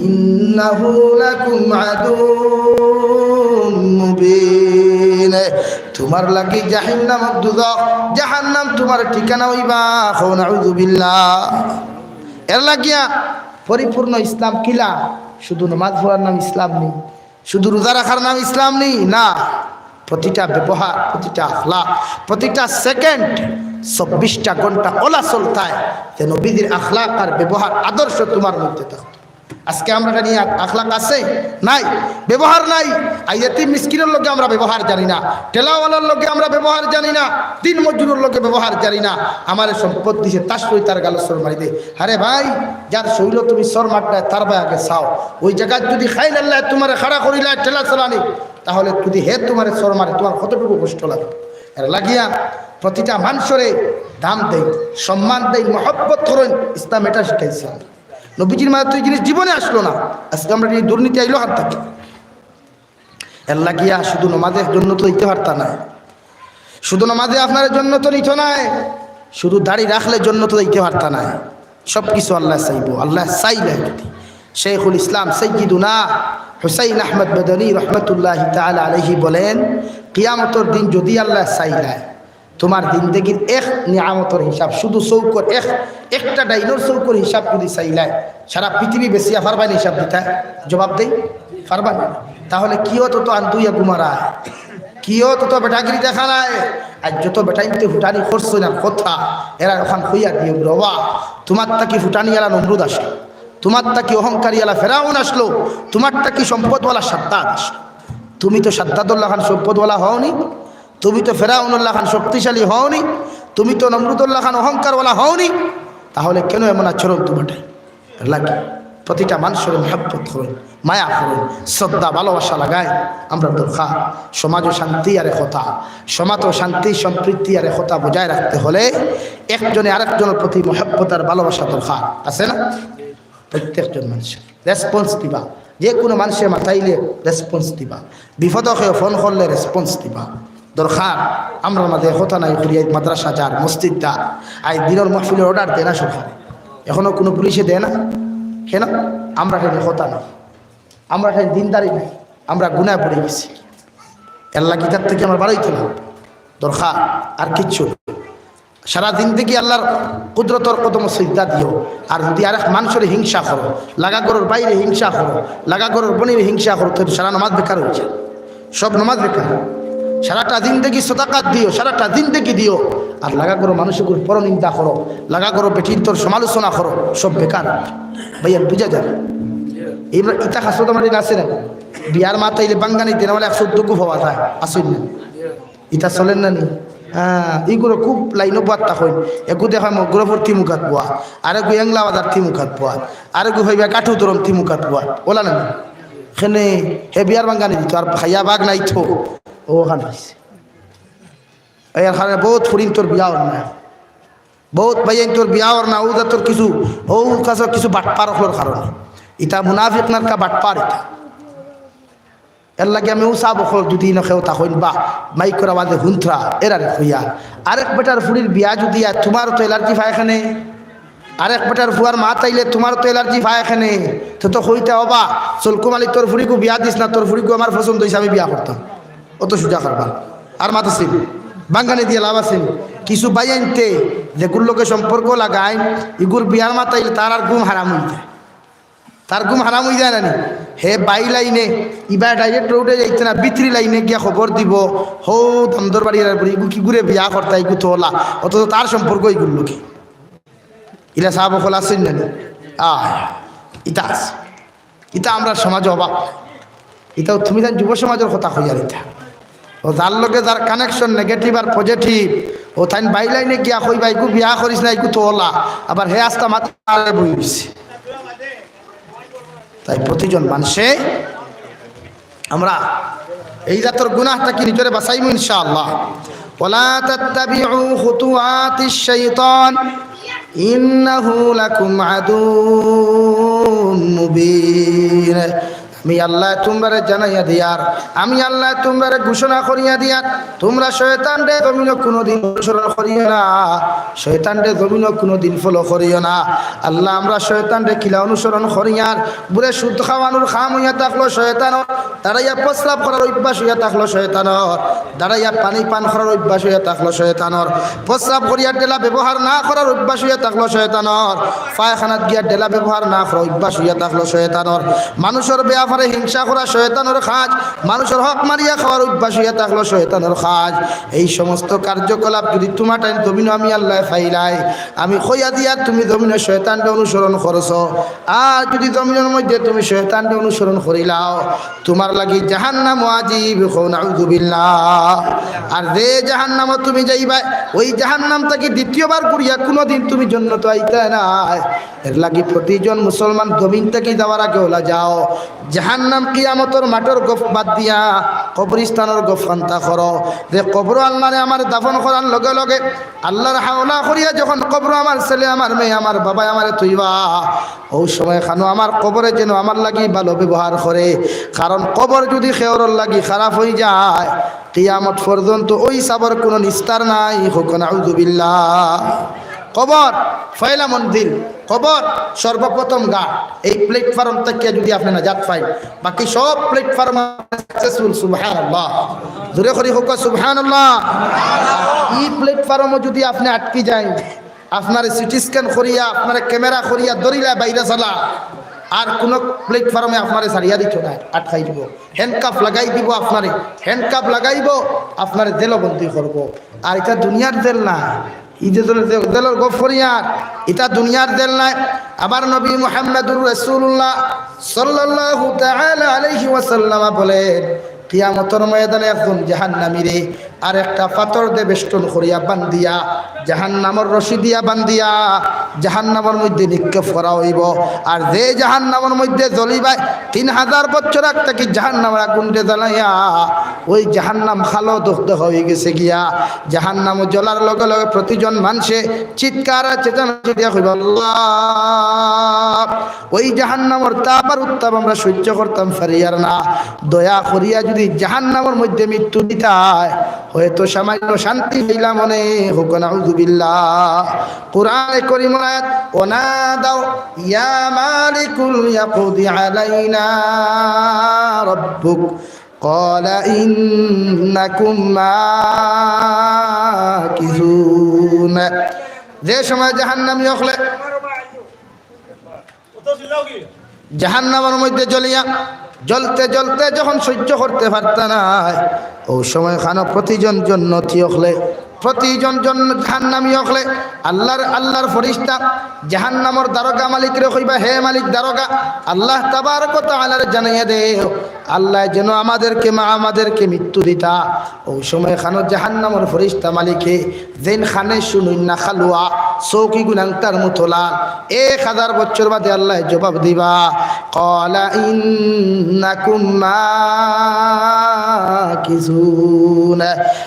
ইন্নাহু লাকুম আদুউম মুবিন, তুমার লাগি জাহান্নাম, দুজখ, জাহান্নাম তুমার ঠিকানা অইবা। কও নাউজুবিল্লাহ। এর লাগিয়া পরিপূর্ণ ইসলাম কিলা? শুধু নমাজ পড়ার নাম ইসলাম নি? শুধু রোজা রাখার নাম ইসলাম নি? না, প্রতিটা ব্যবহার, প্রতিটা আখলাক, প্রতিটা সেকেন্ড, চব্বিশটা ঘন্টা অলা চলতায় যে নবীজির আখলাক আর ব্যবহার আদর্শ তুমার মধ্যে থাকতো। আজকে আমরার ই আখলাক আছে? নাই, ব্যবহার নাই। আইজ এতিম মিসকিনর লগে আমরা ব্যবহার জানি না, ঠেলাওয়ালার লগে আমরা ব্যবহার জানি না, দিন মজুরর লগে ব্যবহার জানি না। আমারে সম্পদ দিছে, তার সহিত তার গালো চড় মারি দে। আরে ভাই, যার শইলো তুমি চড় মারতায়, তার বায় আগে চাও। ওই জাগাত যদি খাইল আল্লায় তুমারে খাড়া করিলায় ঠেলা চালানি, তাহলে যদি হে তুমারে চড় মারে, তুমার কতটুকু কষ্ট লাগে? এর লাগিয়া প্রতিটা মানষরে দাম দেইন, সম্মান দেইন, মহব্বত করইন। ইসলাম এটা শিখাইছে। নবীজির মাঝে তো এই জিনিস জীবনে আসলো না। আজকে আমরার ই দুর্নীতি আইলো হাত থাকি। এর লাগিয়া শুধু নমাজে জন্নতো যাইতে পারতা নায়, শুধু নমাজে আপনারে জন্নতো নিতো নায়, শুধু দাড়ি রাখলে জন্নতো যাইতে পারতা নায়। সব কিছু আল্লায় চাইবো, আল্লায় চাইলে আর কি। শেখুল ইসলাম সৈয়দুনা হুসাইন আহমদ মাদানী রহমতুল্লাহি তাআলা আলাইহি বলেন, কিয়ামতর দিন যদি আল্লায় চাইলায়, তুমার জিন্দেগির এক নিয়ামতর হিসাব, শুধু চউখর এক, একটা ডাইনর চউখর হিসাব যদি চাইলায়, সারা পৃথিবী বেচিয়া পারবায় নি হিসাব দিতায়? জবাব দেই, পারবায় নি। তাহলে কিয়ত অত আন্দুইয়া ঘুমারায়? কিয়ত অত বেটাগিরি দেখারায়? আর যত বেটাইন্তে ফুটানি করছইন আর কথা, এরা অখান কইয়া দিও, রবা, তুমার থাকি ফুটানিআলা নমরুদ আসলো, তুমার থাকি অহংকারীআলা ফেরাউন আসলো, তুমার থাকি সম্পদআলা সাদ্দাদ আসলো। তুমি তো সাদ্দাদর লাখান সম্পদআলা হওনি, তুমি তো ফেরাউনর লাখান শক্তিশালী হওনি, তুমি তো নমরুদর লাখান অহংকারআলা হওনি, তাহলে কেন এমন আচরণ তুমার? এর লাগি প্রতিটা মানষরে মহব্বত করইন, মায়া করইন, শ্রদ্ধা ভালোবাসা লাগাইন। আমরার দরকার সমাজো শান্তি আর একতা, সমাজো শান্তি সম্প্রীতি আর একতা বজায় রাখতে হলে একজনে আরেকজনর প্রতি মহব্বত আর ভালোবাসা দরকার, আছে না? প্রত্যেকজন মানষে রেসপন্স দিবা, যে কুনু মানষে মাতাইলে রেসপন্স দিবা, বিপদো কেউ ফোন করলে রেসপন্স দিবা। দরকার, আমরার মাঝে একতা নাই, করিয়া মাদ্রাসা যার, মসজিদ যার, আইজ দিনর মাহফিলর অর্ডার দেয় না সরকারে, এখনো কুনু পুলিশে দেয় না। কেন? আমরার ঠাইন একতা নাই, আমরার ঠাইন দিনদারি নাই, আমরা গুনায় পড়ি গেছি। এর লাগি ইতার থাকি আমরা বারইতাম না। দরকার আর কিচ্ছু না। সারা জিন্দেগি আল্লার কুদরতর কদমো সিজদা দিও। আর যদি আরেক মানষরে হিংসা করো, লাগা ঘরর ভাইরে হিংসা করো, লাগা ঘরর বইনরে হিংসা করো, তে সারা নমাজ বেকার অইযায়, সব নমাজ বেকার। সারাটা জিন্দেগি সদাকাত দিও, সারাটা জিন্দেগি দিও, আর লাগা ঘরর মানষগুর পরনিন্দা করো, লাগা ঘরর বেটিন্তর সমালোচনা করো, সব বেকার। ভাইয়া, বুঝা যায়? ইতা খাসরত আমার দিন আছে না? বিয়ার মাত আইলে বাঙ্গানি দেনা বলে একশো দুগু পাওয়া যায়, আছে না? ইতা চলের না নি? হ্যাঁ, ইগুরে খুব লাইনো বার্তা কইন। এগু দেখায় মগরপুর তিমুকাত বুয়া, আরেগু এংলা বাজার তিমুকাত বুয়া, আরেগু হইবা কাঠু দরম তিমুকাত বুয়া। ওলা না নি? খেনে হে বিয়ার বাঙ্গানি দিত, আর খাইয়া বাগ নাই তো। ও খান হইছে। এর কারণে বহুত ফুরিন্তর বিয়া অর না। বহুত ভাইয়াইন্তর বিয়া অর না, ও জাতর কিছু, ও কাছর কিছু বাটপার অকলর কারণে। ইতা মুনাফিক নারকা বাটপার ইতা। এর লাগি আমি ও সাব অকল যদি নখেও তা কইন বা মাইকর আওয়াজে হুনতরা, এরারে কইয়া। আরেক বেটার ফুরির বিয়া যদি আর তুমার তো এলার্জি পায় খেনে, আরেক বেটার ফুয়ার মাত আইলে তুমার তো এলার্জি পায় খেনে, তো তো কইতা, "ও বা, চলকু মালি তোর ফুরিগু বিয়া দিস না, তোর ফুরিগু আমার পছন্দ অইছে, আমি বিয়া করতাম।" অত সুজা কারবার। আর মাত আছে নি? বাঙ্গানি দিয়া লাভ আছে নি? কিছু ভাইয়াইন্তে যেগুর লগে সম্পর্ক লাগাইন, ইগুর বিয়ার মাত আইলে তার আর ঘুম হারাম অইযায়। তার ঘুম হারাম অই যায় না নি? হে বাই লাইনে, ইবা ডাইরেক্ট রোডে যাইতো না, ভিতরি লাইনে গিয়া খবর দিবো, "হউ দামদর বাড়ি আর বুড়ি, ইগু কিগুরে বিয়া করতা, ইগু তো অলা, অথচ তার সম্পর্ক ইগুর লগে।" ইলা সাব অকল আছইন না নি? আয়, ইতা আছে। ইতা আমরার সমাজো অভাব। ইতা তুমি জান যুব সমাজর কথা কইয়ার ইতা। অউ যার লগে যার কানেকশন নেগেটিভ আর পজিটিভ, অউ তাইন বাই লাইনে গিয়া কইবা, "ইগু বিয়া করিস না, ইগু তো অলা।" আবার হে আস্তা মাথা বই রইছে। তাই প্রতিজন মানষে আমরা এই জাতর গুনাহ থাকি নিজরে বাঁচাইমু ইনশাআল্লাহ। ওয়ালা তাত্তাবিউ খুতুওয়াতিশ শাইতান ইন্নাহু লাকুম আদুউম মুবিন। আমি আল্লায় তুমরারে জানাইয়া দিয়ার, আমি আল্লায় তুমরারে ঘোষণা করিয়া দিয়ার, তুমরা শয়তানরে জমিনো কুনুদিন অনুসরণ করিও না, শয়তানরে জমিনো কুনুদিন ফলো করিও না। আল্লায় আমরা শয়তানরে কিলা অনুসরণ করিয়ার, বুড়ে সুদ খাওয়ানোর কাম অইয়া থাকলো শয়তানর, দাঁড়াইয়া প্রস্রাব করার অভ্যাস অইয়া থাকলো শয়তানর, দাঁড়াইয়া পানি পান করার অভ্যাস অইয়া থাকলো শয়তানর, প্রস্রাব করিয়া ঢেলা ব্যবহার না করার অভ্যাস অইয়া থাকলো শয়তানর, পায়খানাত গিয়া ঢেলা ব্যবহার না করার অভ্যাস অইয়া থাকলো শয়তানর, মানুষর ব্যাপারে হিংসা করা শয়তানর কাজ, মানুষর হক মারিয়া খাওয়ার অভ্যাস অইয়া থাকলো শয়তানর কাজ। এই সমস্ত কার্যকলাপ যুদি তুমার টাইম জমিনো আমি আল্লায় ফাইলাই, আমি কইয়া দিয়ার তুমি জমিনো শয়তানরে অনুসরণ করছো, আর যুদি জমিনর মধ্যে তুমি শয়তানরে অনুসরণ করিলাও, তুমার লাগি জাহান্নাম ওয়াজিব, কও নাউজুবিল্লাহ। আর যে জাহান্নামো তুমি যাইবায়, ওই জাহান্নাম থাকি দ্বিতীয়বার ঘুরিয়া কুনুদিন তুমি জন্নতো আইতায় নায়। এর লাগি প্রতিজন মুসলমান জমিন থাকি যাওয়ার আগে অলা যাও, জাহান্নাম কিয়ামতর মাঠর গফ বাদ দিয়া, কবরস্থানর গফ খান্তা করো, যে কবরো আল্লারে আমার দাফন করার লগে লগে আল্লার হাওলা করিয়া যখন কবরো আমার ছেলে, আমার মেয়ে, আমার বাবায় আমারে থইবা, অউ সময় খানো আমার কবরে যেন আমার লাগি ভালো ব্যবহার করে। কারণ কবর যুদি কেউরর লাগি খারাপ অই যায়, কিয়ামত পর্যন্ত ওই হিসাবর কুনু নিস্তার নাই। কও নাউজুবিল্লাহ। কবর পয়লা মঞ্জিল, কবর সর্বপ্রথম ঘাট। এই প্ল্যাটফর্ম থাকিয়া যুদি আপনে নাজাত পাইন, বাকি সব প্ল্যাটফর্ম সাকসেসফুল। সুবহানাল্লাহ। জোরে করি কউক্কা সুবহানাল্লাহ। ই প্ল্যাটফর্মো যুদি আপনে আটকি যাইন, আপনারে সিটি স্ক্যান করিয়া, আপনারে ক্যামেরা করিয়া ধরিলা বাইরে চালা, আর কুনু প্ল্যাটফর্মে আপনারে ছাড়িয়া দিতো নায়, আটকাই দিবো, হ্যান্ডকাফ লাগাই দিবো আপনারে, হ্যান্ডকাফ লাগাইবো, আপনারে জেলো বন্দি করবো। আর ইটা দুনিয়ার জেল নায়, ই যে জেলর, জেলর গফ করিয়ার, ইটা দুনিয়ার জেল নায়। আবার নবী মুহাম্মাদুর রাসূলুল্লাহ সাল্লাল্লাহু তাআলা আলাইহি ওয়াসাল্লাম বলেন, কিয়ামতর ময়দানে একজন জাহান্নামীরে আর একটা পাথর দে বেষ্টন করিয়া বান্ধিয়া, জাহান্নামর রশি দিয়া বান্ধিয়া জাহান্নামর মধ্যে নিক্ষেপ করা অইবো। আর যে জাহান্নামর মধ্যে জ্বলিবায়, তিন হাজার বছর আগ থাকি জাহান্নামর আগুনরে জ্বালাইয়া, ওই জাহান্নাম কালো দগদগা অইগেছে গিয়া। জাহান্নামো জ্বলার লগে লগে প্রতিজন মানষে চিৎকার আর চেঁচামেচি দিয়া কইবা, "আল্লাহ, ওই জাহান্নামর তাপ আর উত্তাপ আমরা সহ্য করতাম পারিয়ার না। দয়া করিয়া যুদি জাহান্নামর মধ্যে মৃত্যু দিতায়, হয়তো সামান্য শান্তি পাইলাম অনে।" কও নাউজুবিল্লাহ। কোরআনে করিমর আয়াত, "ওয়ানাদাউ ইয়া মালিকু লিয়াকদি আলাইনা রাব্বুক, ক্বালা ইন্নাকুম মাকিসুন।" যে সময় জাহান্নামী অকলে জাহান্নামর মধ্যে জ্বলিয়া, জ্বলতে জ্বলতে যখন সহ্য করতে পারতা নায়, অউ সময় খানো প্রতিজন জন্নতি অকলে, প্রতিজন জন-, জাহান্নামী অকলে আল্লার, আল্লার ফিরিস্তা জাহান্নামর দারোগা মালিকরে কইবা, "হে মালিক দারোগা, আল্লাহ তাবারক ওয়া তাআলারে জানাইয়া দেও, আল্লায় যেন আমাদেরকে মা-, আমাদেরকে মৃত্যু দিতা।" অউ সময় খানো জাহান্নামর ফিরিস্তা মালিকে যেইন কানে হুনইন না কালুয়া, চউখ ইগুন আংটার মতো লাল। এক হাজার বছর বাদে আল্লায় জবাব দিবা, "ক্বালা ইন্নাকুম মাকিসুন।"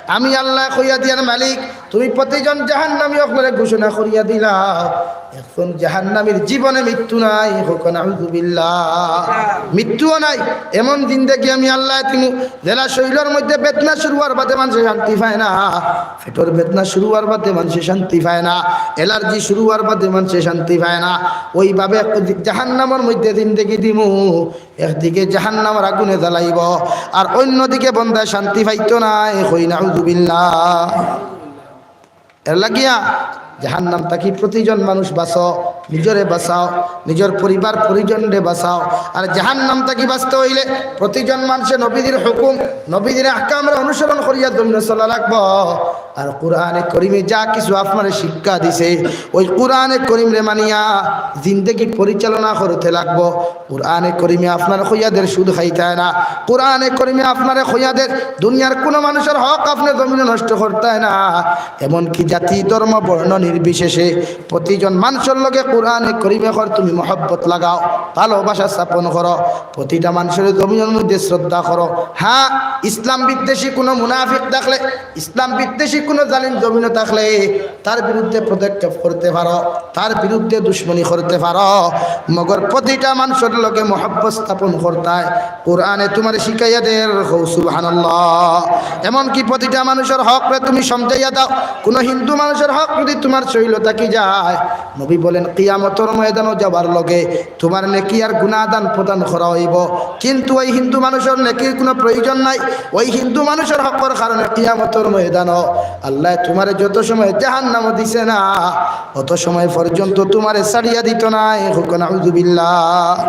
আমি আল্লায় কইয়া দিয়ার মালিক, তুমি প্রতিজন জাহান্নামী অকলরে ঘোষণা করিয়া দিলাও, একজন জাহান্নামীর জীবনে মৃত্যু নাই। কও নাউজুবিল্লাহ। মৃত্যুও নাই, এমন জিন্দেগি আমি আল্লায় দিমু, যেলা শরীলর মধ্যে বেদনা শুরু অওয়ার বাদে মানষে শান্তি পায় না, পেটর বেদনা শুরু অওয়ার বাদে মানষে শান্তি পায় না, অ্যালার্জি শুরু অওয়ার বাদে মানষে শান্তি পায় না। ওইভাবে জাহান্নামর মধ্যে জিন্দেগি দিমু, একদিকে জাহান্নামর আগুনে জ্বালাইবো, আর অইন্যদিকে বন্দায় শান্তি পাইতো নায়। কও নাউজুবিল্লাহ। এর লাগিয়া জাহান্নাম থাকি প্রতিজন মানুষ বাঁচো, নিজরে বাঁচাও, নিজর পরিবার পরিজনরে বাঁচাও। আর জাহান্নাম থাকি বাঁচতে অইলে প্রতিজন মানষে নবীজির হুকুম, নবীজির আহকামরে অনুসরণ করিয়া জমিনো চলা লাগবো। আর কোরআনে করিমে যা কিছু আপনারে শিক্ষা দিছে, ওই কোরআনে করিমরে মানিয়া জিন্দেগি পরিচালনা করতে লাগবো। কোরআনে করিমে আপনারে কইয়া দের সুদ খাইতায় না। কোরআনে করিমে আপনারে কইয়া দের দুনিয়ার কুনু মানুষর হক আপনে জমিনো নষ্ট করতায় না। এমনকি জাতি, ধর্ম, বর্ণ নির্বিশেষে প্রতিজন মানষর লগে কোরআনে করিমে কর তুমি মহব্বত লাগাও, ভালোবাসা স্থাপন করো, প্রতিটা মানষর জমিনর মধ্যে শ্রদ্ধা করো। হ্যাঁ, ইসলাম বিদ্বেষী কুনু মুনাফিক থাকলে, ইসলাম বিদ্বেষী কুনু জালিম জমিনো থাকলে তার বিরুদ্ধে পদক্ষেপ করতে পারো, তার বিরুদ্ধে দুশমনি করতে পারো, মগর প্রতিটা মানষর লগে মহব্বত স্থাপন করতায়। কোরআনে তুমারে শিখাইয়া দের, কও সুবহানাল্লাহ। এমনকি প্রতিটা মানষর হকরে তুমি সমঝাইয়া দাও। কুনু হিন্দু মানষর হক যদি তুমার শইল থাকি যায়, নবী বলেন, কিয়ামতর ময়দানো যাওয়ার লগে তুমার নেকি আর গুনা আদান প্রদান করা অইবো, কিন্তু ওই হিন্দু মানষর নেকির কুনু প্রয়োজন নাই। ওই হিন্দু মানষর হকর কারণে কিয়ামতর ময়দানো আল্লায় তুমারে যত সময় জাহান্নামো দিছে না, অত সময় পর্যন্ত তুমারে ছাড়িয়া দিতো নায়। কও নাউজুবিল্লাহ।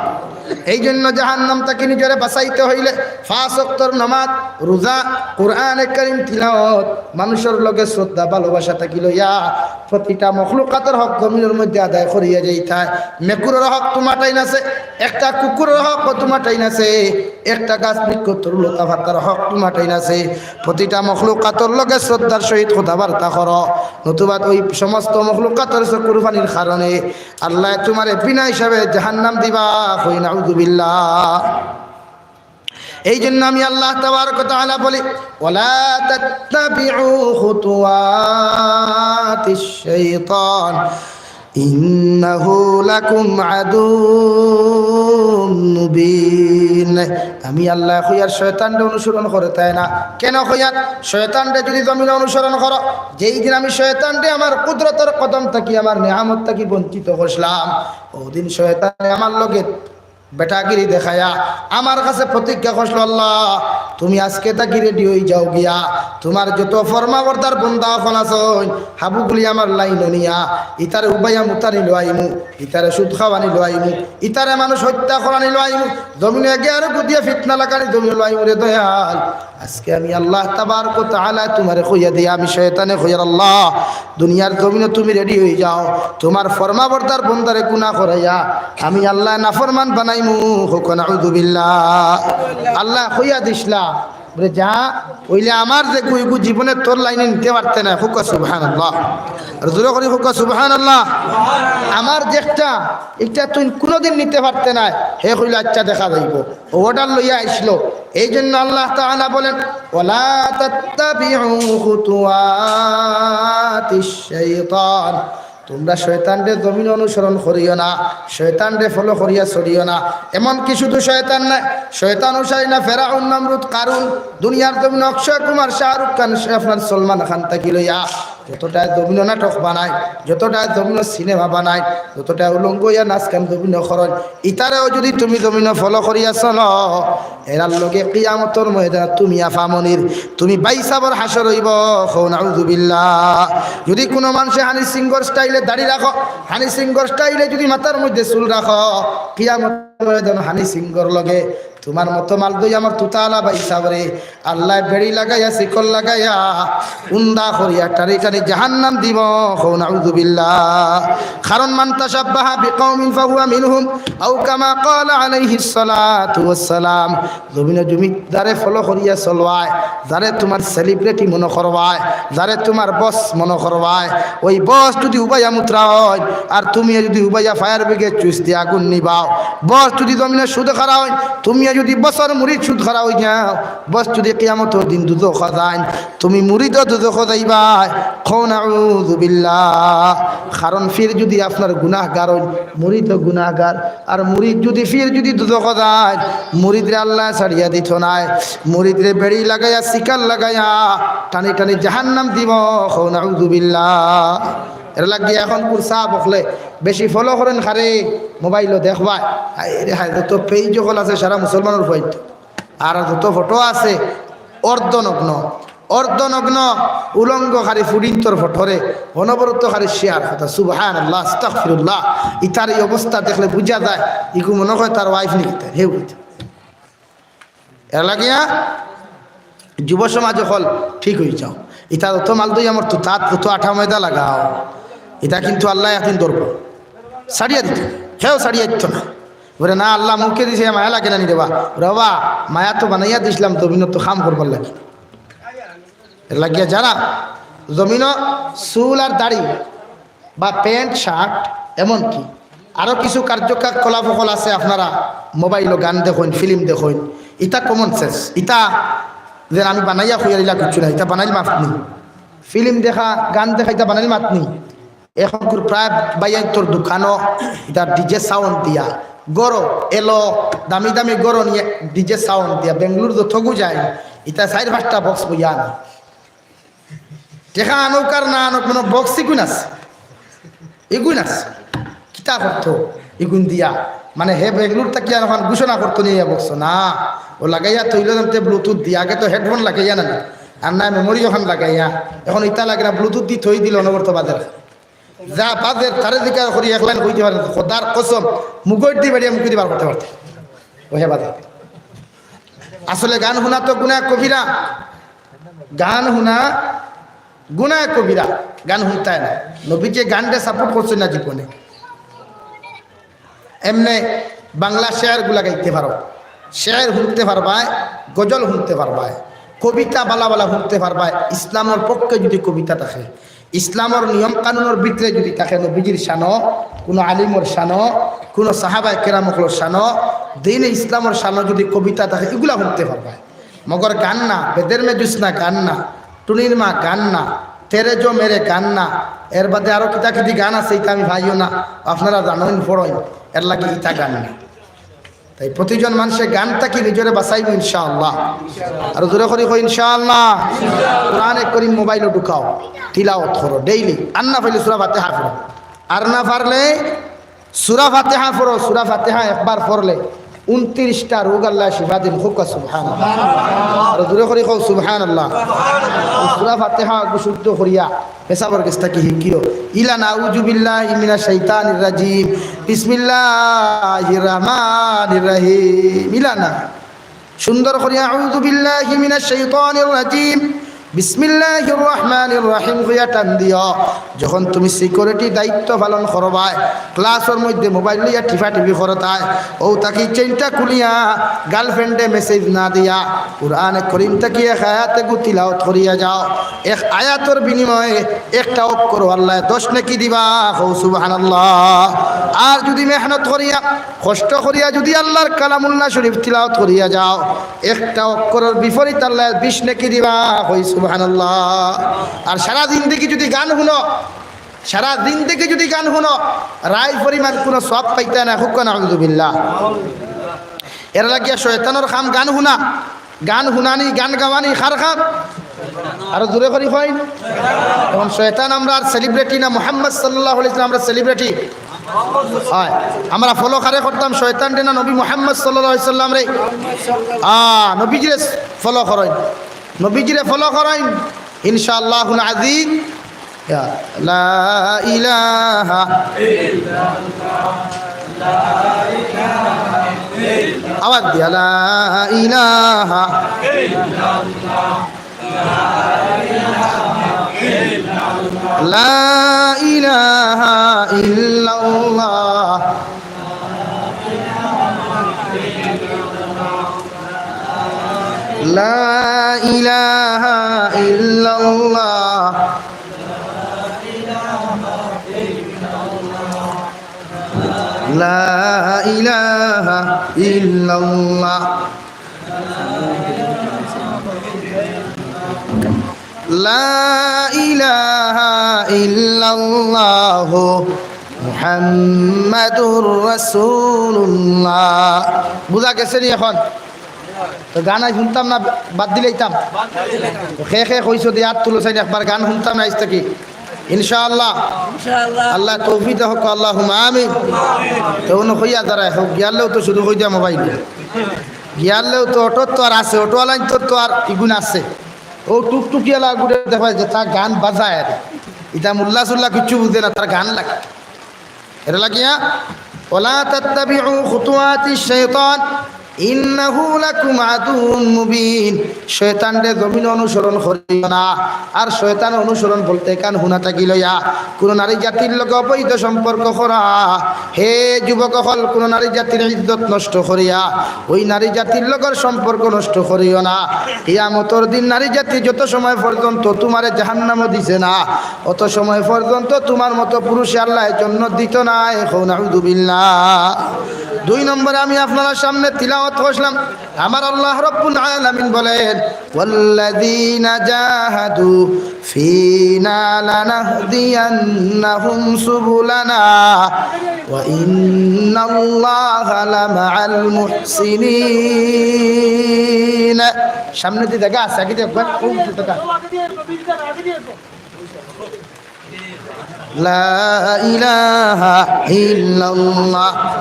এই জন্য জাহান্নাম থাকি নিজরে বাঁচাইতে অইলে পাঁচ ওয়াক্তর নামাজ, রোজা, কোরআনে করিম তিলাওয়াত, মানষর লগে শ্রদ্ধা ভালোবাসা থাকি লইয়া প্রতিটা মখলুকাতর হক জমিনর মধ্যে আদায় করিয়া যাইতায়। মেকুরর হক তুমাটাইন আছে, একটা কুকুরর হক তুমাটাইন আছে, একটা গাছ বৃক্ষ তরুলতা পাতার হক তুমাটাইন আছে। প্রতিটা মখলুকাতর লগে শ্রদ্ধার সহিত কথাবার্তা করো, নতুবা ওই সমস্ত মখলুকাতর চকুর পানির কারণে আল্লায় তুমারে বিনা হিসাবে জাহান্নাম দিবা। কও নাউজুবিল্লাহ। এই জন্য আমি আল্লাহ তাবারক ওয়া তাআলা বলি, "ওয়ালা তাত্তাবিউ খুতুওয়াতিশ শাইতান, ইন্নাহু লাকুম আদুউম মুবিন।" আমি আল্লায় কইয়ার শয়তানরে অনুসরণ করতায় না। কেনে কইয়ার? শয়তানরে যদি জমিনো অনুসরণ করো, যেই দিন আমি শয়তানরে আমার কুদরতর কদম থাকি, আমার নিয়ামত থাকি বঞ্চিত করছিলাম, ওই দিন শয়তানে আমার লগে বেটাগিরি দেখাইয়া আমার কাছে প্রতিজ্ঞা করছিল, "আল্লাহ, তুমি আজকে থাকি রেডি অই যাও গিয়া, তুমার যত ফরমাবরদার বন্দা অকল আছইন, হাবুগুলি আমার লাইনো নিয়া, ইতারে উবাইয়া মুতানি লওয়াইমু, ইতারে সুদ খাওয়ানি লওয়াইমু, ইতারে মানুষ হত্যা করানি লওয়াইমু, জমিনো এগিয়ে আরো গুদিয়া ফিতনা লাগানি জমিনো লওয়াইমু রে দয়াল।" আজকে আমি আল্লাহ তাবারক ওয়া তাআলা তুমারে কইয়া দিয়া, আমি শয়তানে কইয়ার, "আল্লাহ, দুনিয়ার জমিনো তুমি রেডি অই যাও, তুমার ফরমাবরদার বন্দারে গুনা করাইয়া আমি আল্লায় নাফরমান বানাইমু।" কও নাউজুবিল্লাহ। আল্লায় কইয়া দিছলা, বলে, "যা, অইলে আমার যেগু, ইগু জীবনে তোর লাইনো নিতে পারতে নায়।" কও সুবহানাল্লাহ। আর জোরে করি কও সুবহানাল্লাহ। আমার যেটা, ইটা তুই কুনুদিন নিতে পারতে নায়। হে কইলো, "আচ্ছা, দেখা যাইবো।" অর্ডার লইয়া আইছলো। এই জন্য আল্লাহ তাআলা বলেন, "ওয়ালা তাত্তাবিউ খুতুওয়াতিশ শাইতান।" তুমরা শয়তানরে জমিনো অনুসরণ করিও না, শয়তানরে ফলো করিয়া চলিও না। এমনকি শুধু শয়তান নায়, শয়তান অইছইন না, ফেরাউন, নমরুদ, কারুন, দুনিয়ার জমিনো অক্ষয় কুমার, শাহরুখ খান, সে আপনার সলমান খান থাকি লইয়া যতটায় জমিনো নাটক বানাইন, যতটায় জমিনো সিনেমা বানাইন, যতটায় উলঙ্গ অইয়া নাচ গান জমিনো করইন, ইতারেও যদি তুমি জমিনো ফলো করিয়া চলো, এরার লগে কিয়ামতর ময়দানো তুমি আফামনির, তুমি বাইসাবর হাশর অইবো। কও নাউজুবিল্লাহ। যদি কুনু মানষে হানি সিংহর স্টাইলে দাড়ি রাখো, হানি সিংহর স্টাইলে যদি মাথার মধ্যে চুল রাখো, কিয়ামতর ময়দানো হানি সিংহর লগে তুমার মতো মালদই আমার তুতাআলা বাইসাবরে আল্লায় বেড়ি লাগাইয়া, শিকল লাগাইয়া, উন্দা করিয়া, টানি টানি জাহান্নাম দিবো। কও নাউজুবিল্লাহ। কারণ, "মান তাশাব্বাহা বিকাওমিন ফাহুয়া মিনহুম", আও কামা ক্বালা আলাইহিস সালাতু ওয়াস সালাম। জমিনো জমিন যারে ফলো করিয়া চলবায়, যারে তুমার সেলিব্রিটি মনো করবায়, যারে তুমার বস মনো করবায়, ওই বস যদি উবাইয়া মুতরা অয়, আর তুমিও যদি উবাইয়া ফায়ার ব্রিগেড সুইচ দিয়া আগুন নিবাও, বস যদি জমিনো সুদ খারা অয়, তুমিও যদি বসর মুরিদ সুদ খারা অই যাও, বস যদি কিয়ামতর দিন দুজখো যাইন, তুমি মুরিদও দুজখো যাইবায়। কও নাউজুবিল্লাহ। কারণ পীর যদি আপনার গুনাহগার অইন, মুরিদও গুনাহগার। আর মুরিদ যদি, পীর যদি দুজখো যাইন, মুরিদরে আল্লায় ছাড়িয়া দিতো নায়। মুরিদরে বেড়ি লাগাইয়া, শিকল লাগাইয়া, টানি টানি জাহান্নাম দিবো। কও নাউজুবিল্লাহ। এরলাগি অখনকুর সাব অকলে বেশি ফলো করইন কারে, মোবাইলো দেখবায়। হায়রে হায়, যত পেইজ অকল আছে সারা মুসলমানর ফুয়াইন। আর যত ফটো আছে অর্ধনগ্ন, অর্ধনগ্ন, উলঙ্গ, খালি ফুডিন্তর ফটরে, অনবরত খালি শেয়ার কথা, সুবহানাল্লাহ, আস্তাগফিরুল্লাহ। ইতার ই অবস্থা দেখলে বুঝা যায়, ইগু মনো কয় তার ওয়াইফ নি কিতা, হেউ কিতা। এর লাগিয়া যুব সমাজ অকল ঠিক অই যাও। ইতা যত মাল দই আমার তো তাত যত আঠা ময়দা লাগাও, ইতা কিন্তু আল্লায় একদিন ধরবো, ছাড়িয়া দিত, হেউ ছাড়িয়া দিত না। বলে, "না, আল্লায় মুখে দিছে, মায়া লাগে না নি রে বা?" বলে, "বাবা, মায়া তো বানাইয়া দিছলাম, জমিনো তো কাম করবার লাগি।" এর লাগিয়া যারা জমিনো চুল আর দাড়ি বা প্যান্ট শার্ট, এমনকি আরো কিছু কার্যকলাপ অকল আছে, আপনারা মোবাইলো গান দেখইন, ফিল্ম দেখইন, ইতা কমন সেন্স, ইতা যেন আমি বানাইয়া কইয়ার ইলা কিচ্ছু না, ইতা বানাইল মাত নি। ফিল্ম দেখা, গান দেখা, ইতা বানাইল মাত নি। এখনকুর প্রায় বাইয়াইন্তর দোকানো ইতা ডিজে সাউন্ড দিয়া, গরো এলো, দামি দামি গরো নিয়া ডিজে সাউন্ড দিয়া, বেঙ্গলোর যতগু যায়, ইতা চাইর পাঁচটা বক্স বইয়া আনে। টেকা আনউক আর না আনউক, মানে বক্স ইগুইন আছে, ইগুইন আছে। কিতা করতো ইগুইন দিয়া? মানে হে বেঙ্গলোর থাকি আর অখন ঘোষণা করতো নি ইয়া বক্স না, অউ লাগাইয়া থইলো জানতে ব্লুটুথ দিয়া, আগে তো হেডফোন লাগাইয়া না, আর না মেমোরি অখান লাগাইয়া, অখন ইতা লাগে না, ব্লুটুথ দি থই দিল অনবরত বাজের। যা বাজের তারে জিকার করি এক লাইন কইতে পারে, খোদার কসম, মুগর দি বাড়িয়া মুখে দি বার করতে পারতে। অউ হে বাজে। আসলে গান হুনা তো গুনাহ কবিরা। গান হুনা গুনাহ কবিরা। গান হুনতায় না। নবীজিয়ে গানরে সাপোর্ট করছইন না জীবনে। এমনে বাংলা শেয়ার গুলা গাইতে পারো, শেয়ার হুনতে পারবায়, গজল হুনতে পারবায়, কবিতা বালা বালা হুনতে পারবায়। ইসলামর পক্ষে যুদি কবিতা থাকে, ইসলামর নিয়ম কানুনর ভিতরে যুদি থাকে, নবীজির শানো, কুনু আলিমর শানো, কুনু সাহাবায়ে কেরাম অকলর শানো, দ্বীনে ইসলামর শানো যুদি কবিতা থাকে, ইগুলা হুনতে পারবায়। মগর গান না, বেদের মে জুসনা গান না, টুনির মা গান না, তেরে জো মেরে গান না, এর বাদে আরো কিতা কিতি গান আছে, ইতা আমি পাইও না, আপনারা জানইন, পড়ইন, এর লাগি ইতা গান না। তাই প্রতিজন মানষে গান থাকি নিজরে বাঁচাইবো ইনশাআল্লাহ। আর জোরে করি কই ইনশাআল্লাহ। কোরআনে করিম মোবাইলো ঢুকাও, তিলাওত করো ডেইলি। আর না পাইলে সূরা ফাতিহা পড়ো, আর না পারলে সূরা ফাতিহা পড়ো, সূরা ফাতিহা একবার পড়লে ঊনত্রিশটা রোগ আল্লায় শিফা দিন। কউক্কা সুবহানাল্লাহ। আর জোরে করি কও সুবহানাল্লাহ। সূরা ফাতিহা অগু শুদ্ধ করিয়া পেশাবর গেছ থাকি হিকিও। ইলানা আউযু বিল্লাহি মিনাশ শাইতানির রাজিম। বিসমিল্লাহির রাহমানির রাহিম। ইলানা। সুন্দর করি আউযু বিল্লাহি মিনাশ শাইতানির রাজিম, বিসমিল্লাহির রহমানির রহিম কইয়া টান দিও। যখন তুমি সিকিউরিটি দায়িত্ব পালন করবায়, ক্লাসর মধ্যে মোবাইল লইয়া টিপাটিপি করতায়, অউ থাকি চেইনটা খুলিয়া গার্লফ্রেন্ডে মেসেজ না দিয়া কুরআনে করিম থাকি এক আয়াত এগু তিলাওত করিয়া যাও। এক আয়াতর বিনিময়ে একটা অক্ষর আল্লায় দশ নেকি দিবা। কও সুবহানাল্লাহ। আর যুদি মেহনত করিয়া কষ্ট করিয়া যুদি আল্লার কালামুল্লাহ শরীফ তিলাওত করিয়া যাও, একটা অক্ষরর বিপরীত আল্লায় বিশ নেকি দিবা। কই সুবহানাল্লাহ। আর সারা জিন্দেগি যুদি গান হুনো, সারা জিন্দেগি যুদি গান হুনো, রাইল পরিমাণ কুনু সওয়াব পাইতায় না। কউক্কা নাউযুবিল্লাহ। এর লাগিয়া শয়তানর কাম গান হুনা। গান হুনানি, গান গাওয়ানি কার কাম? আরো জোরে করি কইন। অখন শয়তান আমরার সেলিব্রিটি না মুহাম্মদ সাল্লাল্লাহু আলাইহি ওয়াসাল্লাম আমরার সেলিব্রিটি? অয়। আমরা ফলো কারে করতাম, শয়তানরে না নবী মুহাম্মদ সাল্লাল্লাহু আলাইহি ওয়াসাল্লামরে? আ, নবীজিরে ফলো করইন, নবীজিরে ফলো করইন। ইনশাআল্লাহুল আজিজ। ইয়া, লা ইলাহা। আওয়াজ দিয়া, লা ইলাহা। লা ইলাহা ইল্লাল্লাহ। লা ইলাহা ইল্লাল্লাহ। লা ইলাহা ইল্লাল্লাহ। লা ইলাহা ইল্লাল্লাহু মুহাম্মাদুর রাসূলুল্লাহ। বুঝা গেছে নি অখন? তো গান আইজ হুনতাম না, বাদ দিলাইতাম? তো কে কে কইছো দিয়া আত তুলো চাইন, একবার গান হুনতাম না আইজ থাকি? ইনশাআল্লাহ। ইনশাআল্লাহ। আল্লায় তৌফিক দেউক্কা, আল্লাহুম্মা আমিন। তো অনো কইয়া দাঁড়ায়, হউক, গিয়ারলেও তো শুরু করি দিয়া মোবাইল। গিয়ারলেও তো অটোত তো আর আছে, অটোআলাইন্তর তো আর ইগুন আছে। ও টুকটুকিয়ালা গুড়ে দেখা যায় যে তা গান বাজায় আর ইতা মুল্লা সুল্লা কিচ্ছু বুঝে না, তার গান লাগে। এর লাগিয়া, "ওয়ালা তাত্তাবিউ খুতুওয়াতিশ শাইতান, ইন্নাহু লাকুম আদুউম মুবিন।" শয়তানরে জমিন অনুসরণ করিও না। আর শয়তান অনুসরণ বলতে কান হুনা থাকি লইয়া, কোন নারী জাতির লগে অবৈধ সম্পর্ক করা। হে যুবক অকল, কোন নারী জাতির ইজ্জত নষ্ট করিয়া, ওই নারী জাতির লগর সম্পর্ক নষ্ট করিও না। কিয়ামতর দিন নারী জাতি যত সময় পর্যন্ত তোমারে জাহান্নামো দিছে না, অত সময় পর্যন্ত তোমার মতো পুরুষে আল্লায় জন্নত দিত নায়। কও নাউজুবিল্লাহ। দুই নম্বরে আমি আপনারার সামনে তিলাওয়াত করছিলাম, আমার আল্লাহ রব্বুল আলামিন বলেন, "ওয়াল্লাযীনা জাহাদু ফীনা লানাহদিয়ান্নাহুম সুবুলানা ওয়া ইন্নাল্লাহা লামাআল মুহসিনিন।" সামনে দি জাগা আছে, আগে দি একবার, ওই তো জাগা। লা ইলাহা ইল্লাল্লাহ।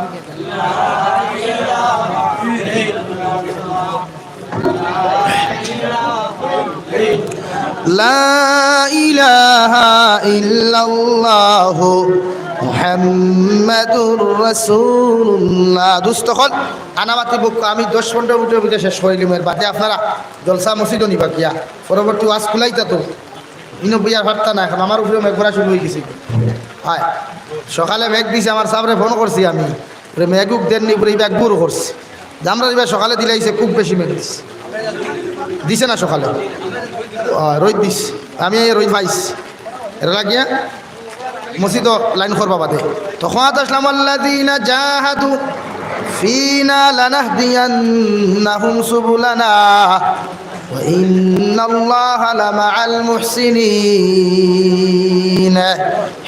লা ইলাহা ইল্লাল্লাহু মুহাম্মাদুর রাসূলুল্লাহ। দোস্ত অকল, আনাবাতি বুক আমি দশ পনেরো মিনিটর ভিতরে শেষ করিলিমু, এর বাদে আপনারা জলসা মসজিদো নিবা গিয়া। পরবর্তী ওয়াজ খুলাইতা তো। ইনো বইয়ার পারতা না, এখন আমার উপরে মেঘ পড়া শুরু অই গেছে। হয়, সকালে মেঘ দিছে, আমার সাবরে ফোন করছি আমি, উপরে মেঘ উক দেননি, উপরে ইবা গুড় করছে। জামরা ইবা সকালে দিলাইছে, খুব বেশি মেঘ দিছে, দিছে না সকালে? আহ, রইদ দিছে, আমি এই রইদ পাইছি। এর লাগিয়া মসজিদো লাইন করবা বাদে। তখন আসলাম, "আল্লাযীনা জাহাদু ফীনা লানাহদিয়ান্নাহুম সুবুলানা ওয়া ইন্নাল্লাহা লামাআল মুহসিনিন।"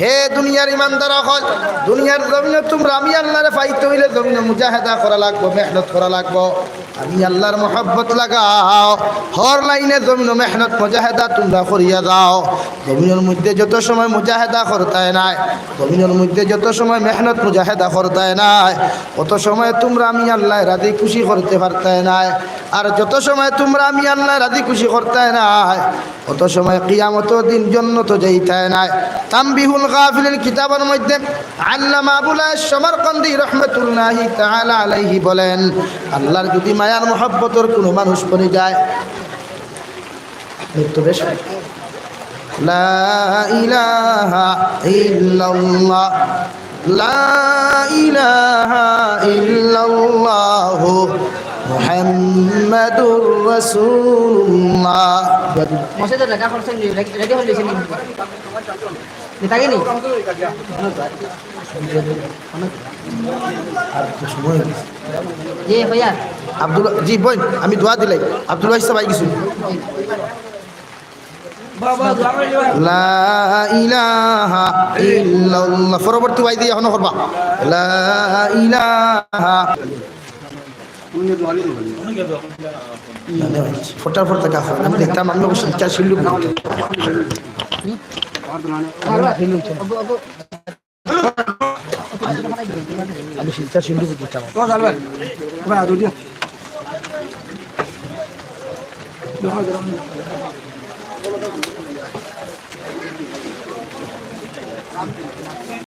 হে দুনিয়ার ইমানদার অকল, দুনিয়ার জমিনো তোমরা আমি আল্লাহরে পাইতে অইলে জমিনো মুজাহেদা করা লাগবো, মেহনত করা লাগবো। আমি আল্লাহর মহব্বত লাগাও, হর লাইনে জমিনো মেহনত মুজাহেদা তোমরা করিয়া যাও। জমিনর মধ্যে যত সময় মুজাহেদা করতায় নায়, জমিনর মধ্যে যত সময় মেহনত মুজাহেদা করতায় নায়, অত সময় তোমরা আমি আল্লাহ রাজি খুশি করতে পারতায় নায়। আর যত সময় তোমরা আমি আল্লাহ রাজি খুশি করতায় নায়, অত সময় কিয়ামতর দিন জন্নতো যাইতায় নায়। তানবীহুল গাফিলিন কিতাবর মধ্যে আল্লামা আবুল আয়েশ সমরকন্দি রহমতুল্লাহি তাআলা আলাইহি বলেন, আল্লাহর যদি মায়ার মহব্বতর কোনো মানুষ বনি যায়, মৃত্যু বেশ। লা ইলাহা ইল্লাল্লাহ, লা ইলাহা ইল্লাল্লাহু মুহাম্মাদুর রাসূলুল্লাহ। মসজিদে দেখা করছেন নি? রেডি, রেডি হয়ে গেছেন নি? নেতাকে নি? আর তো সময় হয়ে গেছে। জি ভাইয়া। আব্দুল, জি বোন, আমি দোয়া দিলাই। আব্দুল ওয়াহিদ সাহেব আই গেছইন। লা ইলাহা ইল্লাল্লাহ। পরবর্তী ওয়াইদি এখনো করবা। লা ইলাহা। ফটার ফট দেখা হয়। আমি দেখতাম, আমি শিলচর শিল্লু। আমি শিলচর শিল্লু দিতাম।